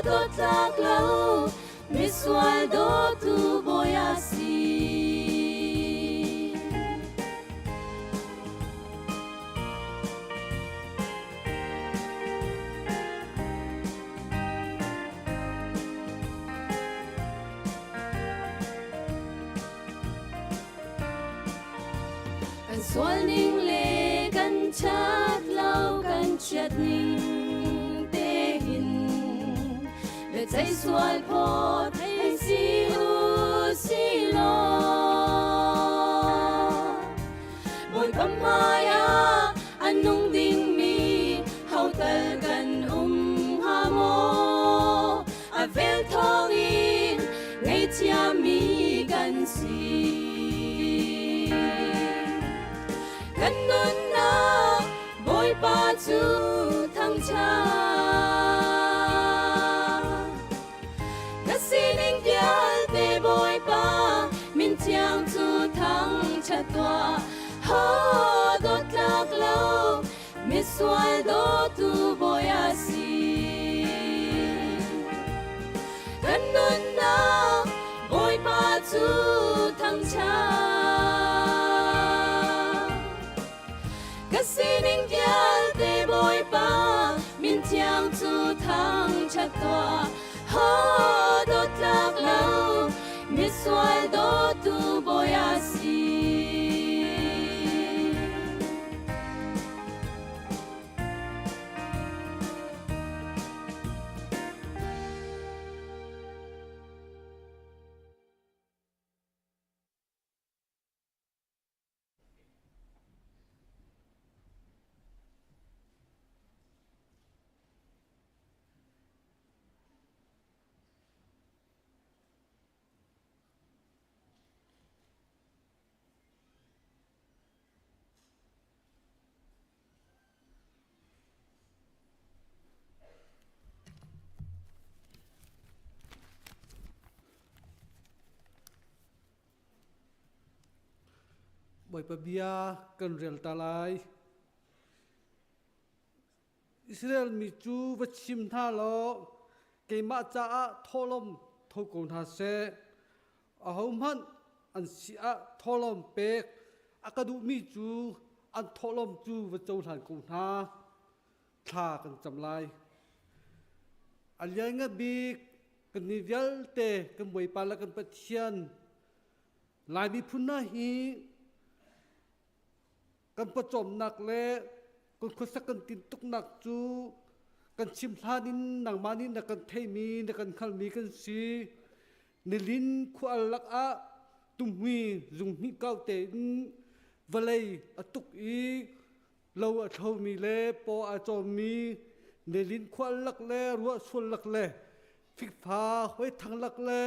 dawtlak lo misual dawtu Bawi a si. Kan sual ning le kan ṭhat lo kan chiat ning te hin biaceih sual phawt hei si u si law Bawipa hmai ah a nung dingmi hotal kan um hnga maw? A vel thawngin ngaihthiammi kan si. Kan nunnak Bawipa cu thangṭhat. Ka sining vialte Bawipa min thiang cu thangṭhat tuah. Ho dawtlak lo misual dawtu Bawi a si. Bawipa bia kan rel ta lai. Israel mi cu va chim hna law keimah caah thawhlawm tho ko hna seh. Ahohmanh an si ah thawhlawm pek a ka duhmi cu an thawhlawm cu va cohlan ko hna. Thla kan cam lai. A lianngan bik kan ni vialte kan Bawipa le kan Pathian Lai miphun hna hi kan pawcawmnak le kan khuasak kan tintuknak cu kan chim hlan in nangmah nih na kan theimi na kan hngalhmi kan si. Nilin khua al lakah tumhmui zunghnih kau tein vawlei a tuk i lo a thlomi le paw a cawmmi nilin khua al lak le ruah sual lak le fikfa hoi thang lak le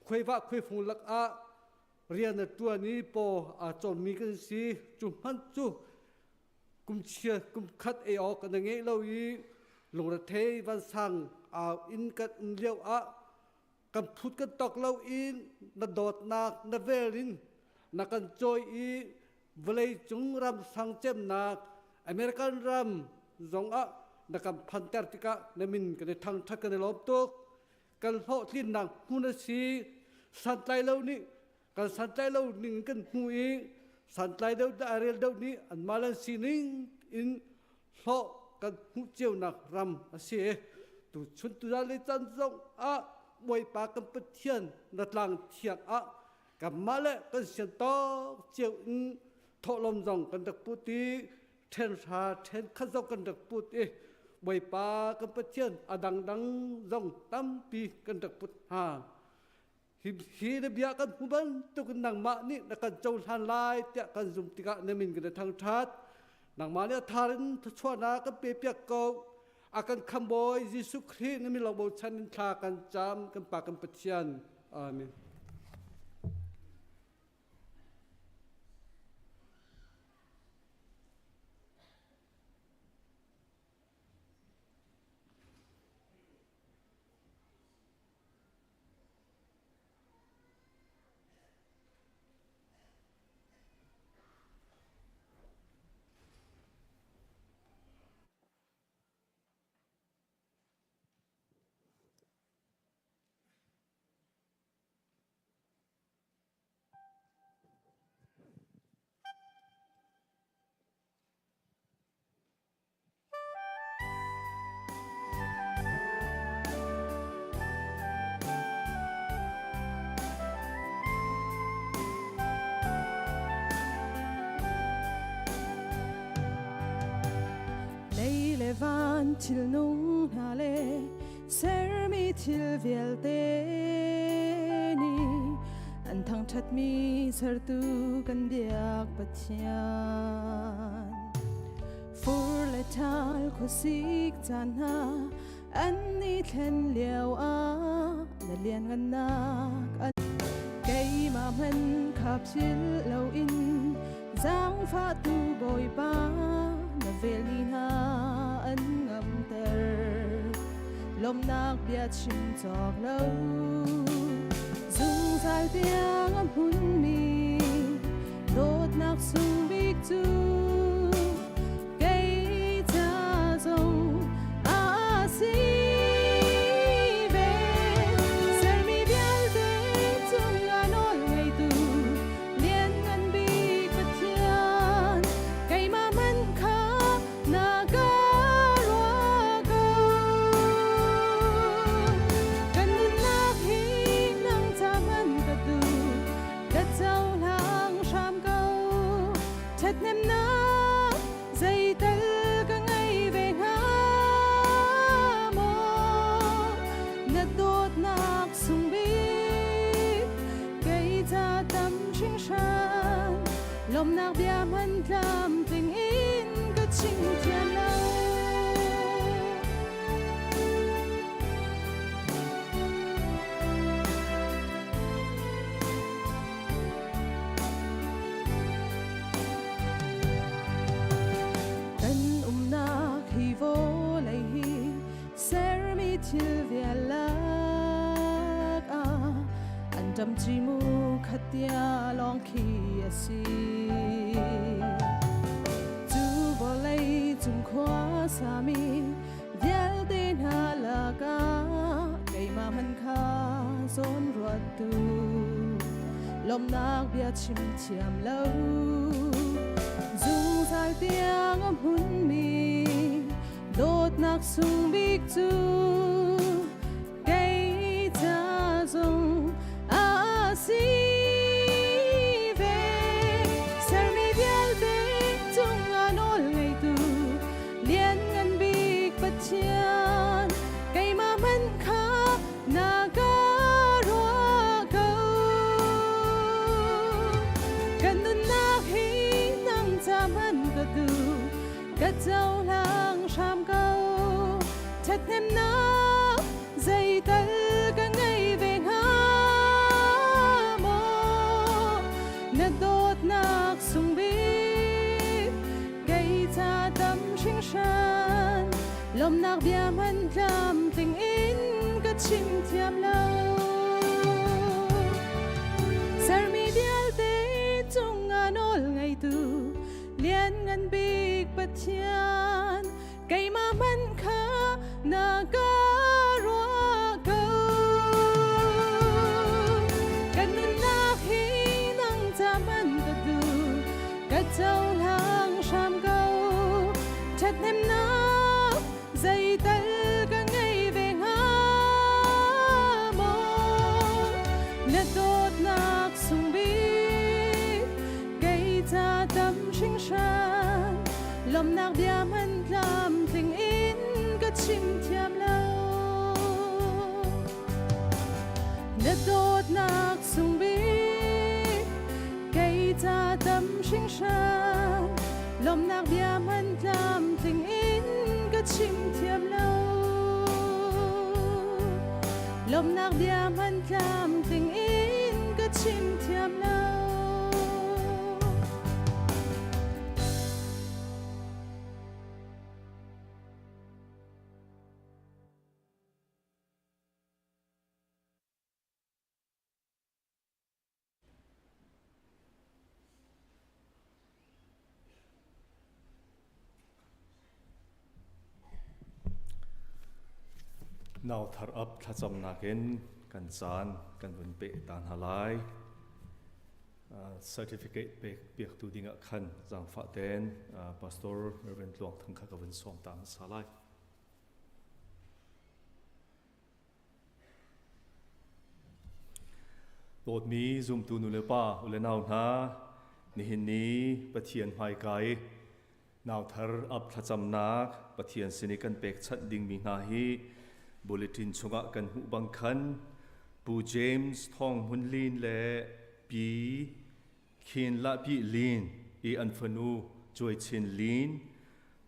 khuaivah khuaifung lakah rian a ṭuan i paw aa cawmmi kan si. Cu hmanh cu kum chia kum khat ei awk kan ngeih lo i lungrethei vansang au in kan um lio ah kan phut kan tok lo in na dawtnak na vel in na kan cawi i vawlei cung ram sang cemnak American ram zong ah na kan phanter tikah na min kan i thangṭhat kan i lawm tuk. Kan hlawhtlinnak hmun a si. Santlai lo nih kan santlai lo ning kan hmu i santlai deuh dah rel deuh nih anmah le sining in hlawh kan hmuh cionak ram a si. Tu chun tu le can zong ah Bawipa kan Pathian na tlang thiang ah kanmah le kan sian tawk cio in thawhlawm zong kan rak put i ṭhen hra ṭhen khat zong kan rak put i Bawipa kan Pathian a dangdang zong tampi kan rak put hna. Hi na bia kan hmu bantuk in nangmah nih na kan cohlan lai tiah kan zum tikah na min kan i thangṭhat. Nangmah nih a thar in thluachuahnak kan pe piak ko. A kan khambawi Jesuh Khrih na min lawng bochan in thla kan cam kan Pa kan Pathian. Amen. Lei le van thilnung hna le sermi thil vialte nih an thangṭhatmi sertu kan biak Pathian. Fur le ṭhal khuasik caan hna an i thlen lio ah na lianngannak an keimah hmanh kha philh loin zaangfahtu Bawipa na vel ni hna an ngamter lawmhnak bia chim cawk lo zungzal tiang a hmunmi dawtnak sung bik cu kei ca zong a si ve. Sermi vialte cungah nawl ngeitu lianngan bik Pathian, keimah hmanh. Lawmnak bia hman tlamtling in ka chim thiam lo. Kan umnak hi vawlei hi sermi thil vialak ah an ṭam cimu khatia lawng khi a si. Cu vawlei cung khua sami vialte hna lakah keimah hmanh kha zawn ruattu lawmhnak bia chim thiam lo zungzal tiang a hmunmi dawtnak sung bik cu kei ca zong a si ve. Sermi vialte cungah nawl ngeitu lianngan bik Pathian, keimah hmanh kha na ka ruah ko. Kan nunnak hi nang ca hman ka duh, ka cohlang hram ko. Ṭhathnemnak zeital ka ngei ve hnga maw? Na dawtnak sung bik kei ca tam hringhran, lawmnak bia hman tlamtling in ka chim thiam lo. Sermi vialte cungah nawl ngeitu lianngan bik Pathian, keimah hmanh kha na ka ruah ko. Kan nunnak hi nang ca hman ka duh, ka cohlang hram ko. Ṭhathnemnak zeital ka ngei ve hnga maw? Na dawtnak sung bik kei ca tam hringhran, lawmhnak bia hman tlamtling in ka chim thiam lo. Na dawtnak sung bik kei ca tam hringhran, lawmhnak bia hman tlamtling in ka chim thiam lo. Lawmhnak bia hman tlamtling in ka chim thiam lo. Nau thar up thlacamnak in kan caan kan vun peh ta hna lai. Certificate pek piaktu dingah khan zaangfah ten Pastor Reverend Tluang Thang kha ka vun sawm ta hmasa lai. Dawtmi zumtu nu le pa u le nau hna, nihin ni Pathian hmaika i nauthar ap thlacamnak Pathian sin i kan pekchanh dingmi hna hi bulletin chungah kan hmuh bang khan Pu James Thawng Hmun Lin le Pi Khin Lahpi Lin i an fanu Cuai Chin Lin,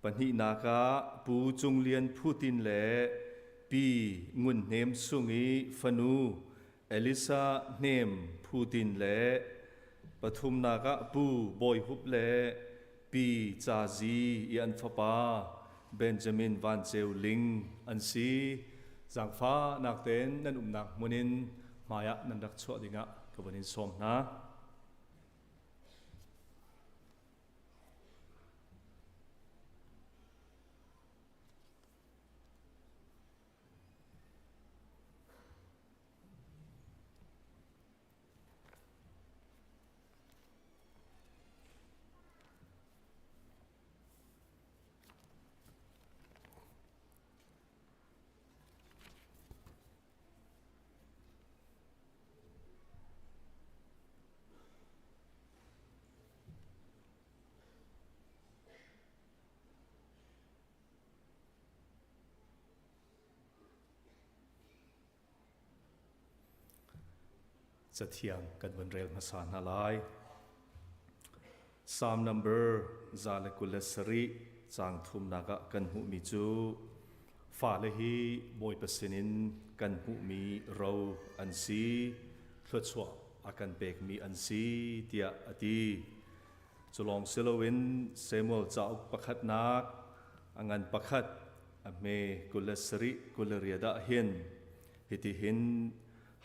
pahnihnak ah Pu Cung Lian Phutin le Pi Ngun Hnem Sung i fanu Elisa Hnem Phutin le pathumnak ah Pu Bawi Hup le Pi Ca Zi i an fapa Benjamin Van Ceu Ling an si. Zaangfahnak tein nan umnak hmun in hmaiah nan rak chuah dingah ka van in sawm hna. Cathiang kan vun rel hmasa hna lai. Psalm number 127 caang thumnak ah kan hmuhmi cu fale hi Bawipa sinin kan hmuhmi ro an si, thluachuah a kan pekmi an si tiah a ti. Cu lawng si loin Samuel cauk pakhatnak a ngan pakhat a hme 27 28 ah hin hitihin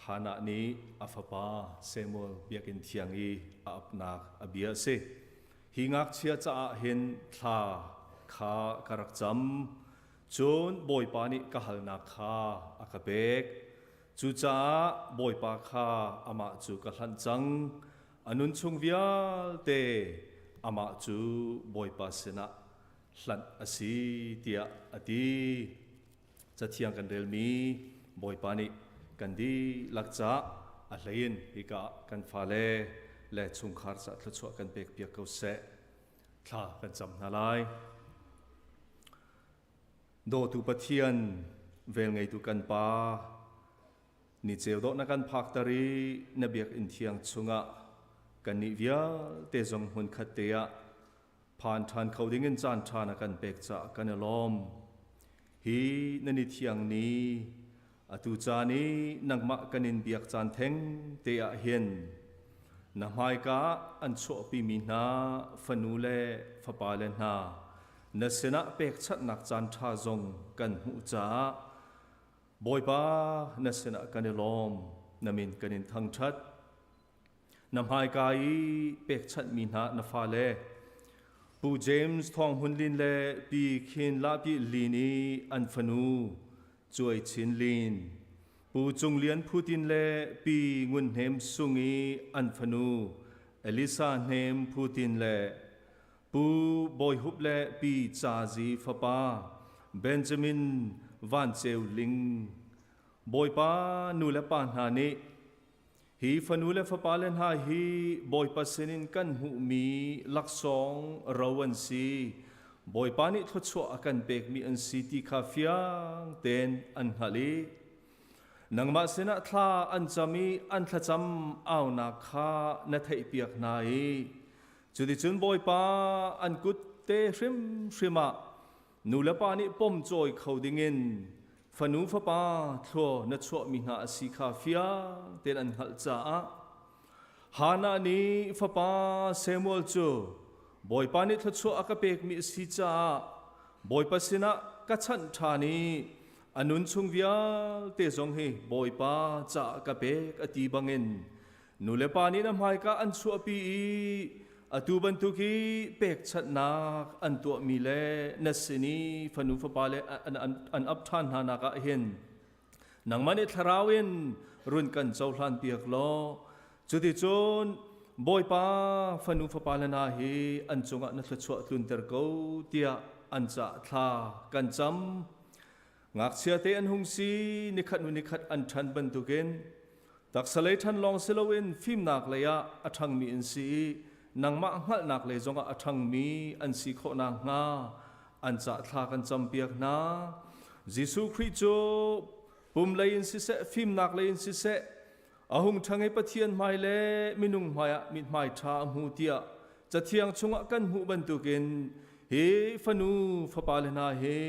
Hannah nih a fapa Samuel biakinn thiang i a apnak a bia a si. Hi ngakchia caah hin thla kha ka rak cam. Cun Bawipa nih ka halnak kha a ka pek. Cucaah Bawipa kha amah cu ka hlanh cang. A nun chung vialte amah cu Bawipa sinah hlanh a si tiah a ti. Cathiang kan relmi Bawipa nih kan dihlak caah a hleiin hika ah kan fale le chungkhar caah thluachuah kan pekpiak ko seh. Thla kan cam hna lai. Dawtu Pathian, velngeitu kan Pa, ni ceu dawh na kan phakter i na biakinn thiang chungah kannih vialte zong hmunkhat te ah phan ṭhan kho dingin caan ṭha na kan pek caah kan i lawm. Hi na ni thiang ni, atu caan i nangmah kan in biak caan theng te ah hin na hmaika ah an chuahpimi hna fanu le fapale hna na sinah pekchanhnak caan ṭha zong kan hmuh caah Bawipa na sinah kan i lawm, na min kan in thangṭhat. Na hmaika i pekchanhmi hna na fale Pu James Thawng Hmun Lin le Pi Khin Lahpi Lin i an fanu Cuai Chin Lin, Pu Cung Lian Phu Tin le Pi Ngun Hnem Sung i an fanu Elisa Hnem Phu Tin le Pu Bawi Hup le Pi Ca Zi fapa Benjamin Van Ceu Ling. Bawipa nu le pa hna nih hi fanu le fapale hna hi Bawipa sinin kan hmuhmi laksawng ro an si. Bawipa nih thluachuah a kan pekmi an si ti kha fiang tein an hngalh i nangmah sinah thla an cam i an thlacam aunak kha na theihpiak hna i cuticun Bawipa an kut te hrimhrim ah Nu le pa nih pomcawi kho dingin fanu fapa thlua na chuahmi hna a si kha fiang tein an hngalh caah Hannah nih fapa Samuel cu Bawipa nih thluachuah a ka pekmi a si caah Bawipa sinah ka chanh ṭhan i a nun chung vialte zong hi Bawipa caah ka pek a ti bangin Nu le pa nih na hmaika an chuahpi i atu bantuk hi pekchanhnak an tuahmi le na sin i fanu fapa le an ap ṭhan hna nak ah hin nangmah nih thlarau in run kan cohlan piak law cuticun Bawipa fanu fapa le hna hi an cungah na thluachuah tlunter ko tiah an cah thla kan cam. Ngakchia te an hung si nikhat hnu nikhat an ṭhan bantukin taksa lei ṭhan lawng si loin fimnak lei ah a ṭhangmi an si i nangmah hngalhnak lei zongah a ṭhangmi an si khawh nakhnga an cah thla kan campiak hna. Jesuh Khrih cu pum lei in siseh fimnak lei in siseh a hung ṭhang i Pathian hmai le minung hmaiah mithmai ṭha a hmu tiah Cathiang chungah kan hmuh bantukin hi fanu fapale hna hi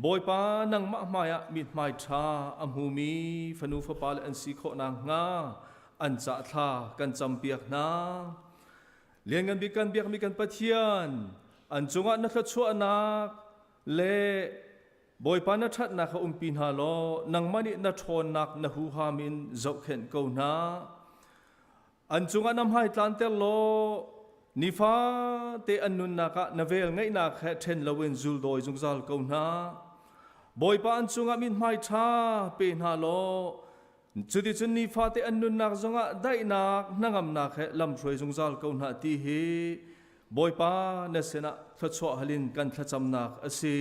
Bawipa nangmah hmaiah mithmai ṭha a hmumi fanu fapale an si khawh nakhnga an cah thla kan campiak hna. Lianngan bik kan biakmi kan Pathian, an cungah na thluachuahnak le Bawipa na ṭhatnak kha umpi hna law nangmah nih na ṭhawnnak na huham in zohkhenh ko hna. An cungah na hmai tlanter law nifate an nunnak ah na vel ngeihnak he ṭhen loin zuldawi zungzal ko hna. Bawipa an cungah mithmai ṭha pe hna law cuticun nifate an nunnak zongah daihnak hnangamnak he lamhruai zungzal ko hna ti hi Bawipa na sinah thluachuah halin kan thlacamnak a si.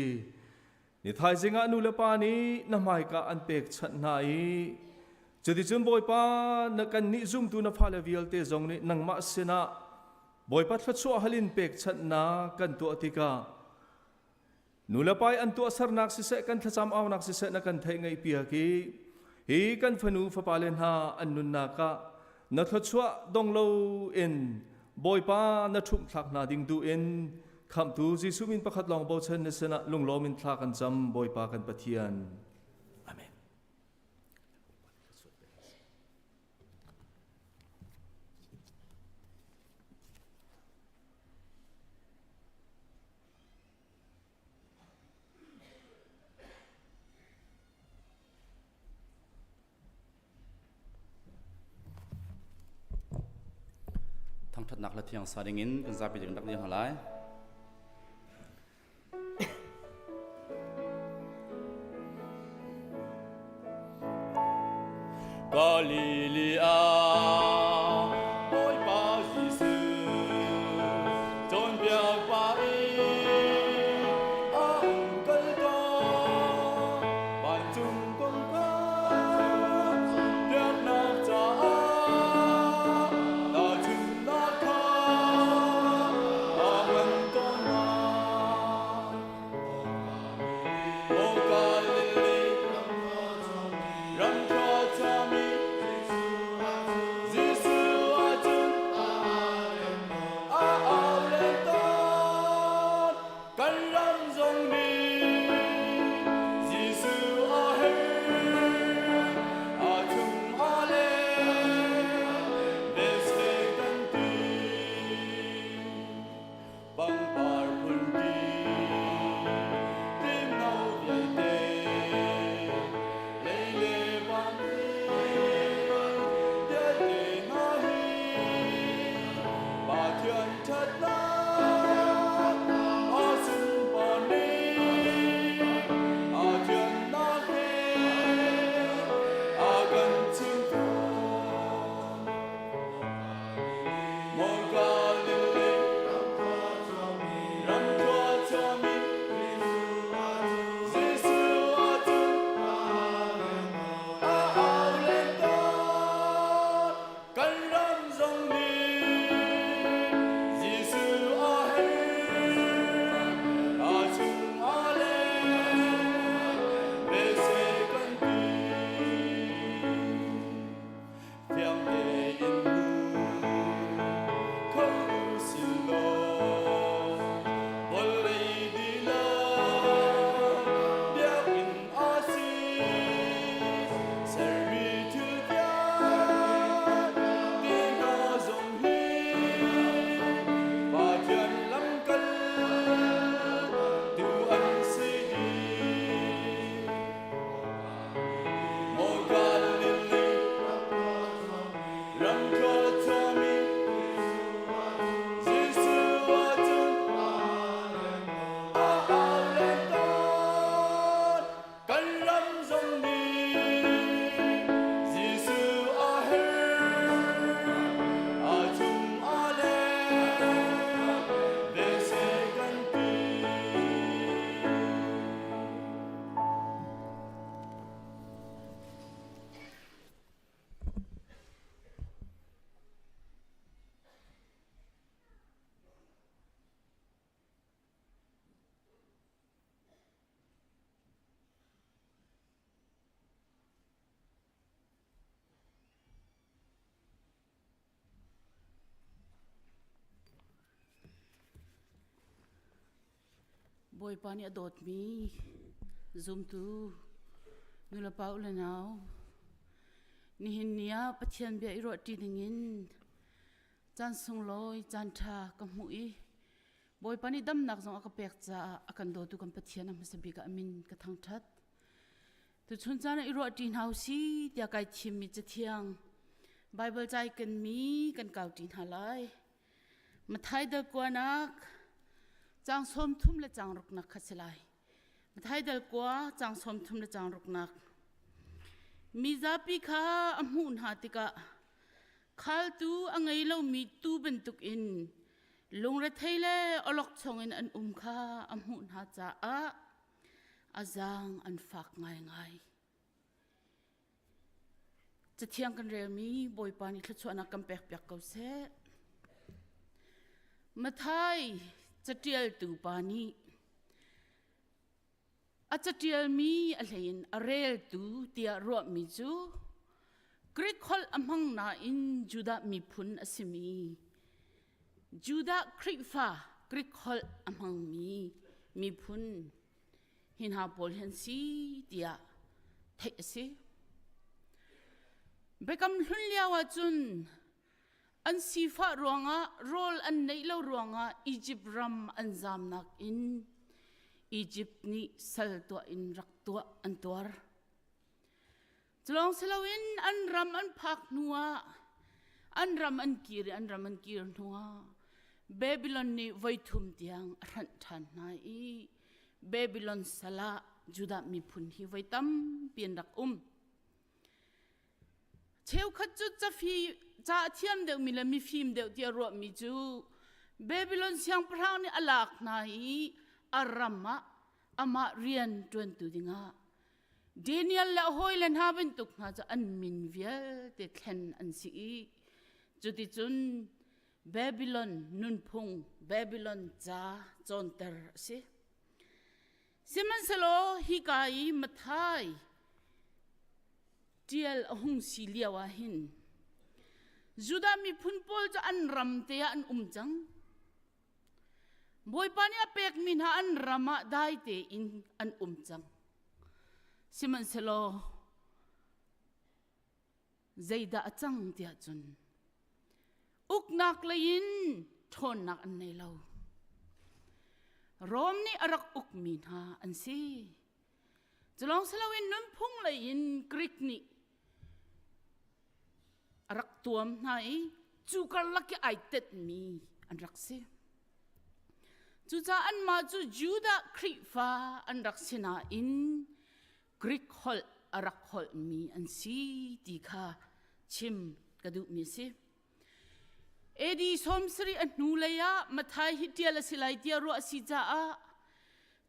Ni thaizing ah nu le pa nih na hmaika an pekchanh hna i cuticun Bawipa na kannih zumtu na fale vialte zong nih nangmah sinah Bawipa thluachuah halin pekchanhnak kan tuah tikah nu le pa i an tuahsernak siseh kan thlacam aunak siseh na kan theih ngaihpiak i hi kan fanu fapale hna an nunnak ah na thluachuah dong loin. Bawipa na ṭhumh thlak hna ding duh in Khamhtu Jesuh min pakhat lawng bochan na sinah lunglawm in thla kan cam Bawipa kan Pathian. Amen. Thangṭhatnak hla thiang sa dingin kan zapi ding rak dir hna lai. Galilee Bawipa Jesuh cawnpiak pa i a um kal ko vancung kongka biaknak caah tahchunhnak kha a hman tawn hna. Maw Galilee ram thluachuahmi Jesuh ahcun a au len tawn. Kan ram zong nih Jesuh a herh, a chung a leng, bese kan ti. Pangpar phunki timno vialte lei le van vialte hna hi Pathian ṭhatnak a sunpar ni a thiannak he a kan chimh fawn. Maw Galilee ram thluachuahmi Jesuh ahcun a au len tawn. Kan ram zong nih Jesuh a herh, a chung a leng, bese kan ti. Fiang tein hmu kho usih law vawlei dihlak biakinn a si sermi thil vialte hna zong hi Pathian lamkal tu an si dih. Maw Galilee ram thluachuahmi Jesuh ahcun a au len tawn. Kan ram zong nih Jesuh a herh, a chung a leng, bese kan ti. Bawipa nih a dawtmi zumtu nulepa u le nau nihin ni ah Pathian bia i ruahṭi dingin caan sunglawi caan ṭha ka hmuh i Bawipa nih damnak zong a ka pek caah a kan dawtu kan Pathian a hmasa bik ah a min ka thangṭhat. Tuchun caan ah i ruahṭi hna u si tiah kai thimmi cathiang Baibal ca i kenmi kan kauṭi hna lai. Mathai dal kuanak caang 30 le caang ruknak kha si lai. Mathai dal kua caang 30 le caang ruknak. Mi zapi kha a hmuh hna tikah khaltu a ngei lomi tuu bantukin lungrethei le awlokchong in an um kha a hmuh hna caah a zaang an fak ngaingai. Cathiang kan relmi Bawipa nih thluachuahnak kan pekpiak ko seh. Mathai catialtu pa nih a catialmi a hleiin a reltu tiah ruahmi cu Greek holh a hmang nain Judah miphun a simi. Judah Khrihfa Greek holh a hmangmi miphun hi hna pawl hi an si tiah theih a si. Biakam hlun lio ahcun an sifah ruangah rawl an neih lo ruangah Egypt ram an zamnak in Egypt nih sal tuah in rak tuah an tuar. Culawng siloin an ram an phak hnuah an ram an kir i an ram an kir hnuah Babylon nih voithum tiang a hranh ṭhan hna i Babylon sal ah Judah miphun hi voi tampi an rak um. Cheukhat cu cafi ca a thiam deuhmi le mifim deuh tiah ruahmi cu Babylon siangpahrang nih a lak hna i a ram ah amah rian ṭuantu dingah Daniel le a hawile hna bantuk hna cu an min vialte thlen an si i cuticun Babylon nunphung Babylon ca cawnter a si. Sihmanhsehlaw hika i Matthai ṭial a hung si lio ah hin Judah miphun pawl cu an ram te ah an um cang. Bawipa nih a pekmi hna an ram ah dai tein an um cang. Sihmanhsehlaw zeidah a cang tiah cun uknak lei in ṭhawnnak an nei lo. Rom nih a rak ukmi hna an si. Culawng siloin nunphung lei in Greek nih a rak tuam hna i cu karlak i ai tetmi an rak si. Cucaah anmah cu Judah Khrihfa an rak si nain Greek holh a rak holhmi an si ti kha chim ka duhmi a si. AD 70 a hnulei ah Matthai hi ṭial a si lai tiah ruah a si caah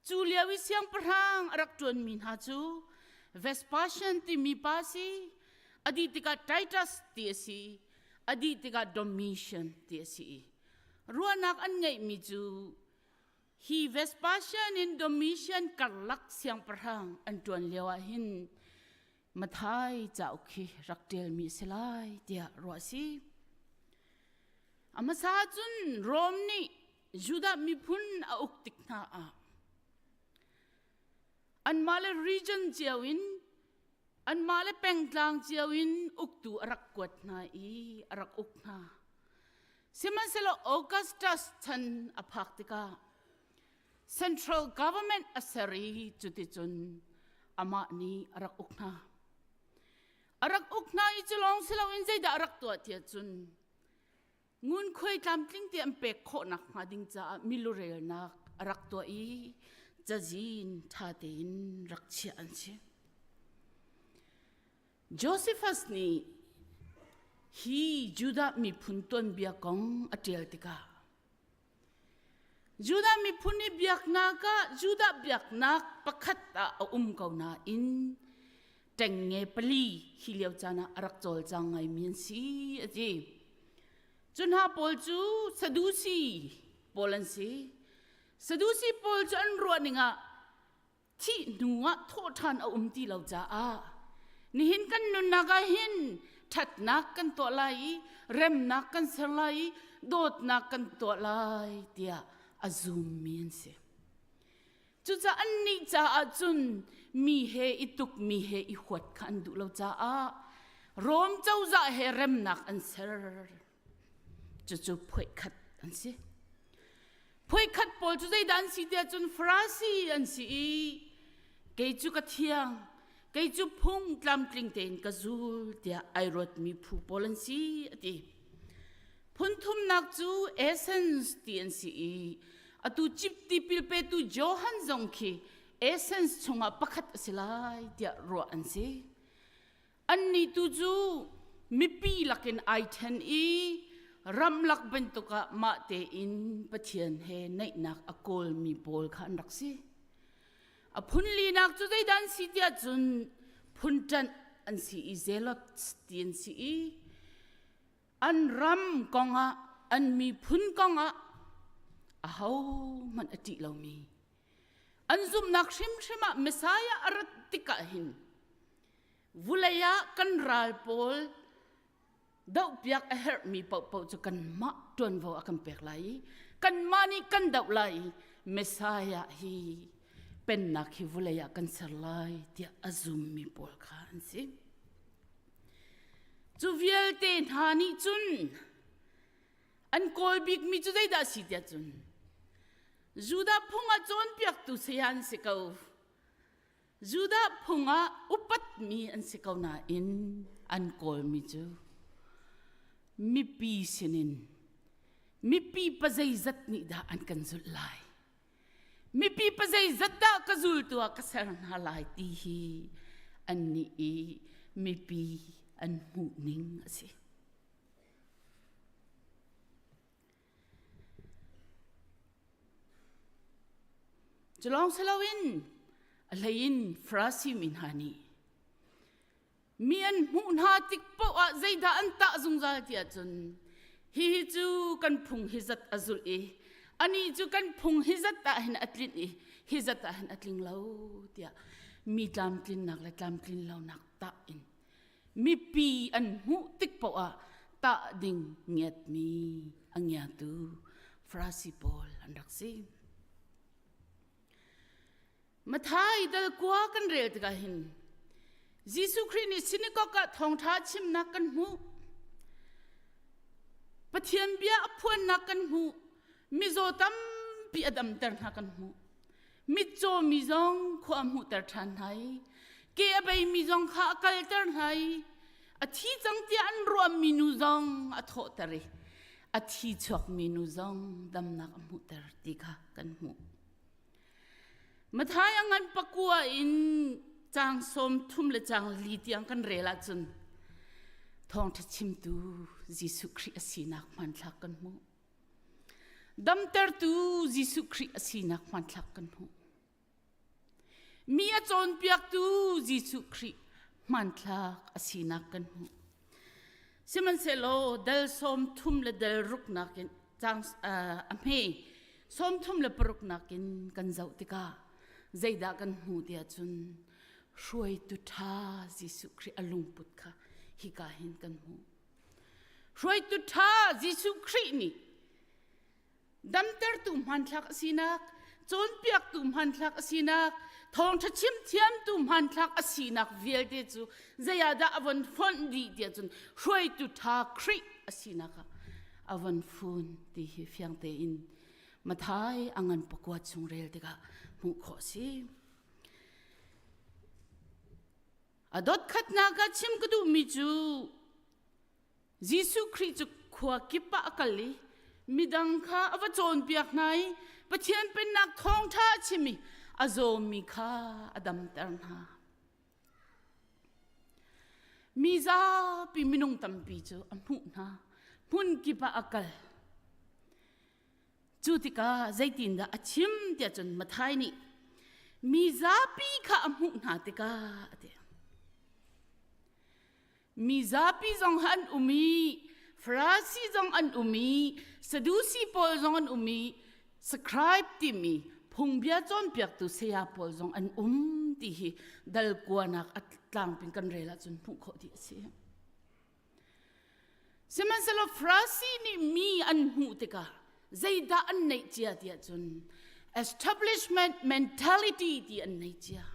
Cu lio i siangpahrang a rak ṭuanmi hna cu Vespasian timi pa si, a dih tikah Titus ti a si, a dih tikah Domitian ti a si. Ruahnak an ngeihmi cu hi Vespasian in Domitian karlak siangpahrang an ṭuan lio ah hin Matthai cauk hi rak ṭialmi a si lai tiah ruah a si. A hmasa cun Rom nih Judah miphun a uk tik hna ah anmah le region cio in anmah le pengtlang cio in uktu a rak kuat hna i a rak uk hna. Sihmanhsehlaw Augustus chan a phak tikah central government a ser i cuticun amah nih a rak uk hna. A rak uk hna i cu lawng si loin zeidah a rak tuah tiah cun ngunkhuai tlamtling te an pek khawh nakhnga ding caah milurelnak a rak tuah i cazin ṭha tein rak chiah an si. Josephus nih hi Judah miphun tuanbia kong a ṭial tikah Judah miphun i biaknak ah Judah biaknak pakhat ah a um ko nain ṭengnge pali hi lio caan ah a rak cawlcang ngaimi an si a ti. Cu hna pawl cu Sadusi pawl an si. Sadusi pawl cu an ruah ning ah thih hnu ah thawhṭhan a um ti lo caah nihin kan nunnak ah hin ṭhatnak kan tuah lai i remnak kan ser lai i dawtnak kan tuah lai tiah a zummi an si. Cucaah annih caah cun mi he i tuk mi he i huat kha an duh lo caah Rom cozah he remnak an ser. Cucu phuaikhat an si. Phuaikhat pawl cu zeidah an si tiah cun Farasi an si i kei cu ka thiang, kei cu phung tlamtling tein ka zul tiah ai ruatmi phu pawl an si a ti. Phun thumnak cu Essence ti an si i atu cip tipil petu Johan zong khi Essence chungah pakhat a si lai tiah ruah an si. Annih tu cu mipi lakin ai ṭhen i ramlak bantuk ah mah tein Pathian he naihnak a kawlmi pawl kha an rak si. A phun linak cu zeidah an si tiah cun phun ṭanh an si i zealots ti an si i an ram kongah an miphun kongah ahohmanh a ṭih lomi an zumhnak hrimhrim ah Messiah a rat tikah hin vulei ah kan ral pawl. Dohpiak a herhmi paohpaoh cu kanmah ṭuanvo a kan pek lai i kanmah nih kan doh lai i Messiah hi pennak hi vulei ah kan ser lai tiah a zummi pawl kha an si. Cu vialte hna nih cun an kawl bikmi cu zeidah a si tiah cun Judah phung ah cawnpiaktu saya an si ko. Judah phung ah upatmi an si ko nain an kawlmi cu mipi sinin mipi pazeizat nih dah an kan zulh lai mipi pazeizat dah ka zultu ah ka ser hna lai ti hi annih i mipi an hmuh ning a si. Culawng si loin a hleiin Farasi mi hna nih mi an hmuh hna tik paoh ah zeidah an tah zungzal ti ahcun hihi cu kan phung hi zat a zulh i anih cu kan phung hi zat ah hin a tlinh i hi zat ah hin a tling lo tiah mi tlamtlinnak le tlamtlin lonak tah in mipi an hmuh tik paoh ah tah ding ngiatmi a ngiatu Farasi pawl an rak si. Mathai dal kua kan rel tikah hin Jesuh Khrih nih sinakok ah thawngṭha chimnak kan hmuh. Pathian bia a phuannak kan hmuh. Mizaw tampi a damter hna kan hmuh. Mitcaw mi zong khua a hmuhter ṭhan hna i ke a beimi zong kha a kalter hna i a thi cang tiah an ruahmi nu zong a thawhter i a thi chuakmi nu zong damnak a hmuhter ti kha kan hmuh. Mathai a ngan pakua in caang 30 le caang li tiang kan rel ahcun thawngṭha chimtu Jesuh Khrih a sinak hmanthlak kan hmuh. Damtertu Jesuh Khrih a sinak hmanthlak kan hmuh. Mi a cawnpiaktu Jesuh Khrih hmanthlak a sinak kan hmuh. Sihmanhsehlaw dal 30 le dal ruk nakin cang a hme 36 nakin kan zoh tikah zeidah kan hmuh tiah cun hruaitu ṭha Jesuh Khrih a lungput kha hika hin kan hmuh. Hruaitu ṭha Jesuh Khrih nih damtertu hmanthlak a sinak, cawnpiaktu hmanthlak a sinak, thawngṭha chim thiamtu hmanthlak a sinak vialte cu zei ah dah a von fonh dih tiah cun hruaitu ṭha Khrih a sinak ah a von fun ti hi fiang tein Mathai a ngan pakua chung rel tikah hmuh khawh a si. A dot khatnak ah chim ka duhmi cu Jesuh Khrih cu khua kip ah a kal i midang kha a va cawnpiak hna i Pathian Pennak thawngṭha a chim i a zawmi kha a damter hna. Mi zapi minung tampi cu a hmuh hna. Hmun kip ah a kal. Cu tikah zeitindah a chim tiah cun Mathai nih mi zapi kha a hmuh hna tikah a ti. Mi zapi zong an um i Farasi zong an um i Sadusi pawl zong an um i scribe timi phungbia cawnpiaktu saya pawl zong an um ti hi dal kuanak a tlangping kan rel ahcun hmuh khawh dih a si. Sihmanhsehlaw Farasi nih mi an hmuh tikah zeidah an neih cia tiah cun establishment mentality ti an nei cia.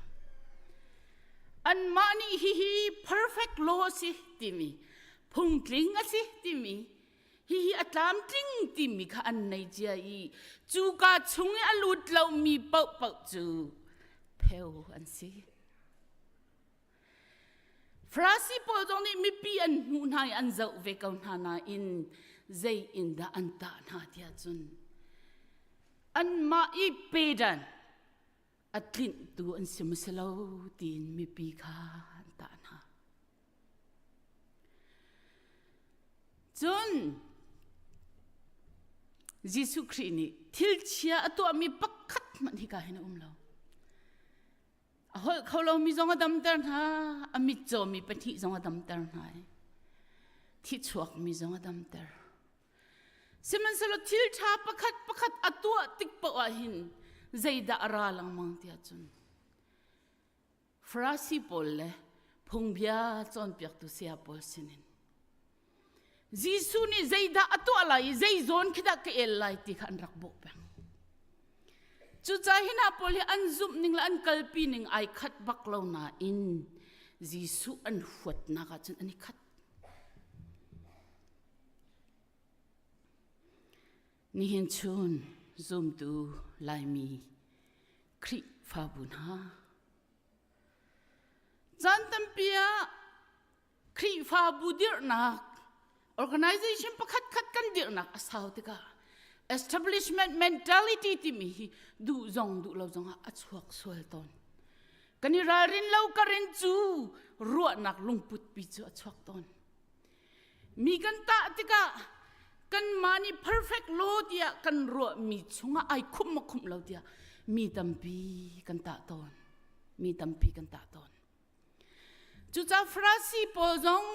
Anmah nih hihi perfect law a si timi phungtling a si timi hihi a tlamtling timi kha an nei cia i cuka chung i a lut lomi paohpaoh cu pheu an si. Farasi pawl zong nih mipi an hmuh hna i an zoh ve ko hna nain zei in dah an tah hna tiah cun anmah i pedan a tlinhtu an si maw si lo tiin mipi kha an tah hna. Cun Jesuh Khrih nih thil chia a tuahmi pakhat hmanh hika hin a um lo. A holh kho lomi zong a damter hna, a mitcawmi pahnih zong a damter hna i thi chuakmi zong a damter. Sihmanhsehlaw thil ṭha pakhat pakhat a tuah tik paoh ah hin zeidah a ra lengmang tiah cun Farasi pawl le phungbia cawnpiaktu saya pawl sinin. Jesuh nih zeidah a tuah lai i zei zawn khi dah ka el lai ti kha an rak bawh peng. Cucaah hi hna pawl hi an zumh ning le an kalpi ning ai khat bak lo nain Jesuh an huatnak ahcun an i khat. Nihin chun zumtu Laimi Khrihfabu hna caan tampi ah Khrihfabu dirhnak organization pakhat khat kan dirhnak a sau tikah establishment mentality timi hi duh zong duh lo zong ah a chuak sual tawn. Kan i ralrin lo karin cu ruahnak lungput pi cu a chuak tawn. Mi kan tah tikah kanmah nih perfect law tiah kan ruahmi chungah ai khumh maw khumh lo tiah mi tampi kan tah tawn. Mi tampi kan tah tawn. Cucaah Farasi pawl zong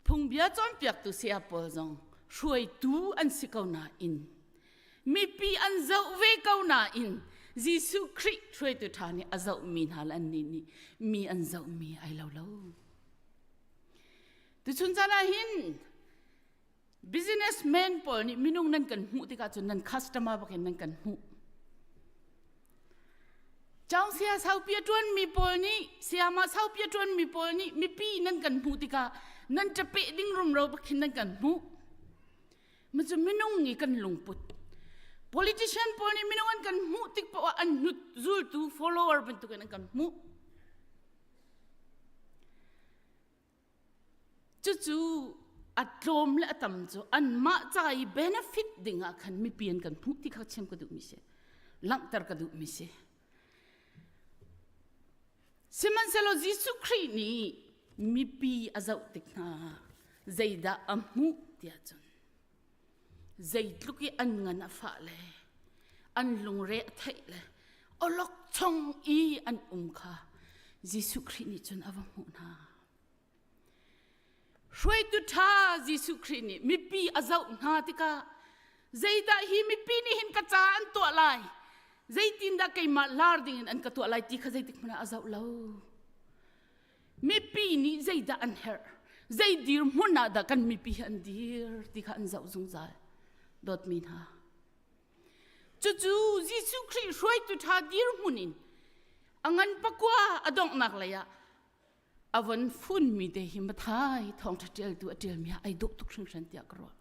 phungbia cawnpiaktu saya pawl zong hruaitu an si ko nain mipi an zoh ve ko nain Jesuh Khrih hruaitu ṭha nih a zohmi hna le annih nih mi an zohmi ai lo lo. Tuchun caan ah hin businessman pawl nih minung nan kan hmuh tikah cun nan customer bakin nan kan hmuh. Chaung sia saupi a ṭuanmi pawl nih sayama saupi a ṭuanmi pawl nih mipi nan kan hmuh tikah nan ṭapeh ding rumro bakin nan kan hmuh. Macu minung nih kan lungput. Politician pawl nih minung an kan hmuh tik paoh ah an hnut zultu follower bantukin an kan hmuh. Cucu a tlawm le a tam cu anmah ca i benefit ding ah khan mipi an kan hmuh ti kha chim ka duhmi si. Langhter ka duhmi si. Sihmanhsehlaw Jesuh Khrih nih mipi a zoh tik hna zeidah a hmuh tiah cun zeitluk i an ngan a fah le an lungre a theih le awlokchong i an um kha Jesuh Khrih nih cun a va hmuh hna. Hruaitu ṭha Jesuh Khrih nih mipi a zoh hna tikah zeidah hi mipi nih hin ka ca an tuah lai zeitindah keimah lar dingin an ka tuah lai ti kha zeitik hmanh ah a zoh lo. Mipi nih zeidah an herh zei dirhmun ah dah kan mipi hi an dir ti kha an zoh zungzal dawtmi hna. Cucu Jesuh Khrih hruaitu ṭha dirhmun in a ngan pakua a donghnak lei ah a von funmi te hi Mathai thawngṭha ṭialtu a ṭialmi ah ai dawh tuk hringhran tiah ka ruah.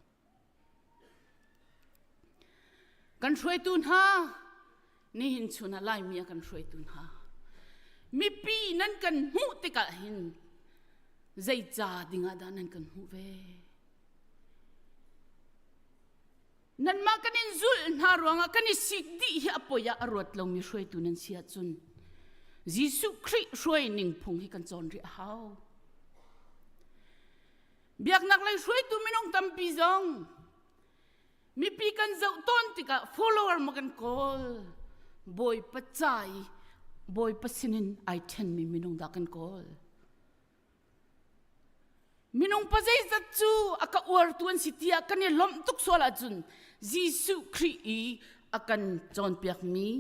Kan hruaitu hna nihin chun ah Laimi a kan hruaitu hna mipi nan kan hmuh tikah hin zei ca dingah dah nan kan hmuh ve? Nanmah kan in zulh hna ruangah kan i sik dih hi a poi ah a ruat lomi hruaitu nan si ahcun Jesuh Khrih hruai ning phung hi kan cawn rih a hau. Biaknak lei hruaitu minung tampi zong mipi kan zoh tawn tikah follower ma kan kawl Bawipa ca i Bawipa sinin ai ṭhenmi minung dah kan kawl. Minung pa zeizat cu a ka uartu an si tiah kan i lawmh tuk sual ahcun Jesuh Khrih i a kan cawnpiakmi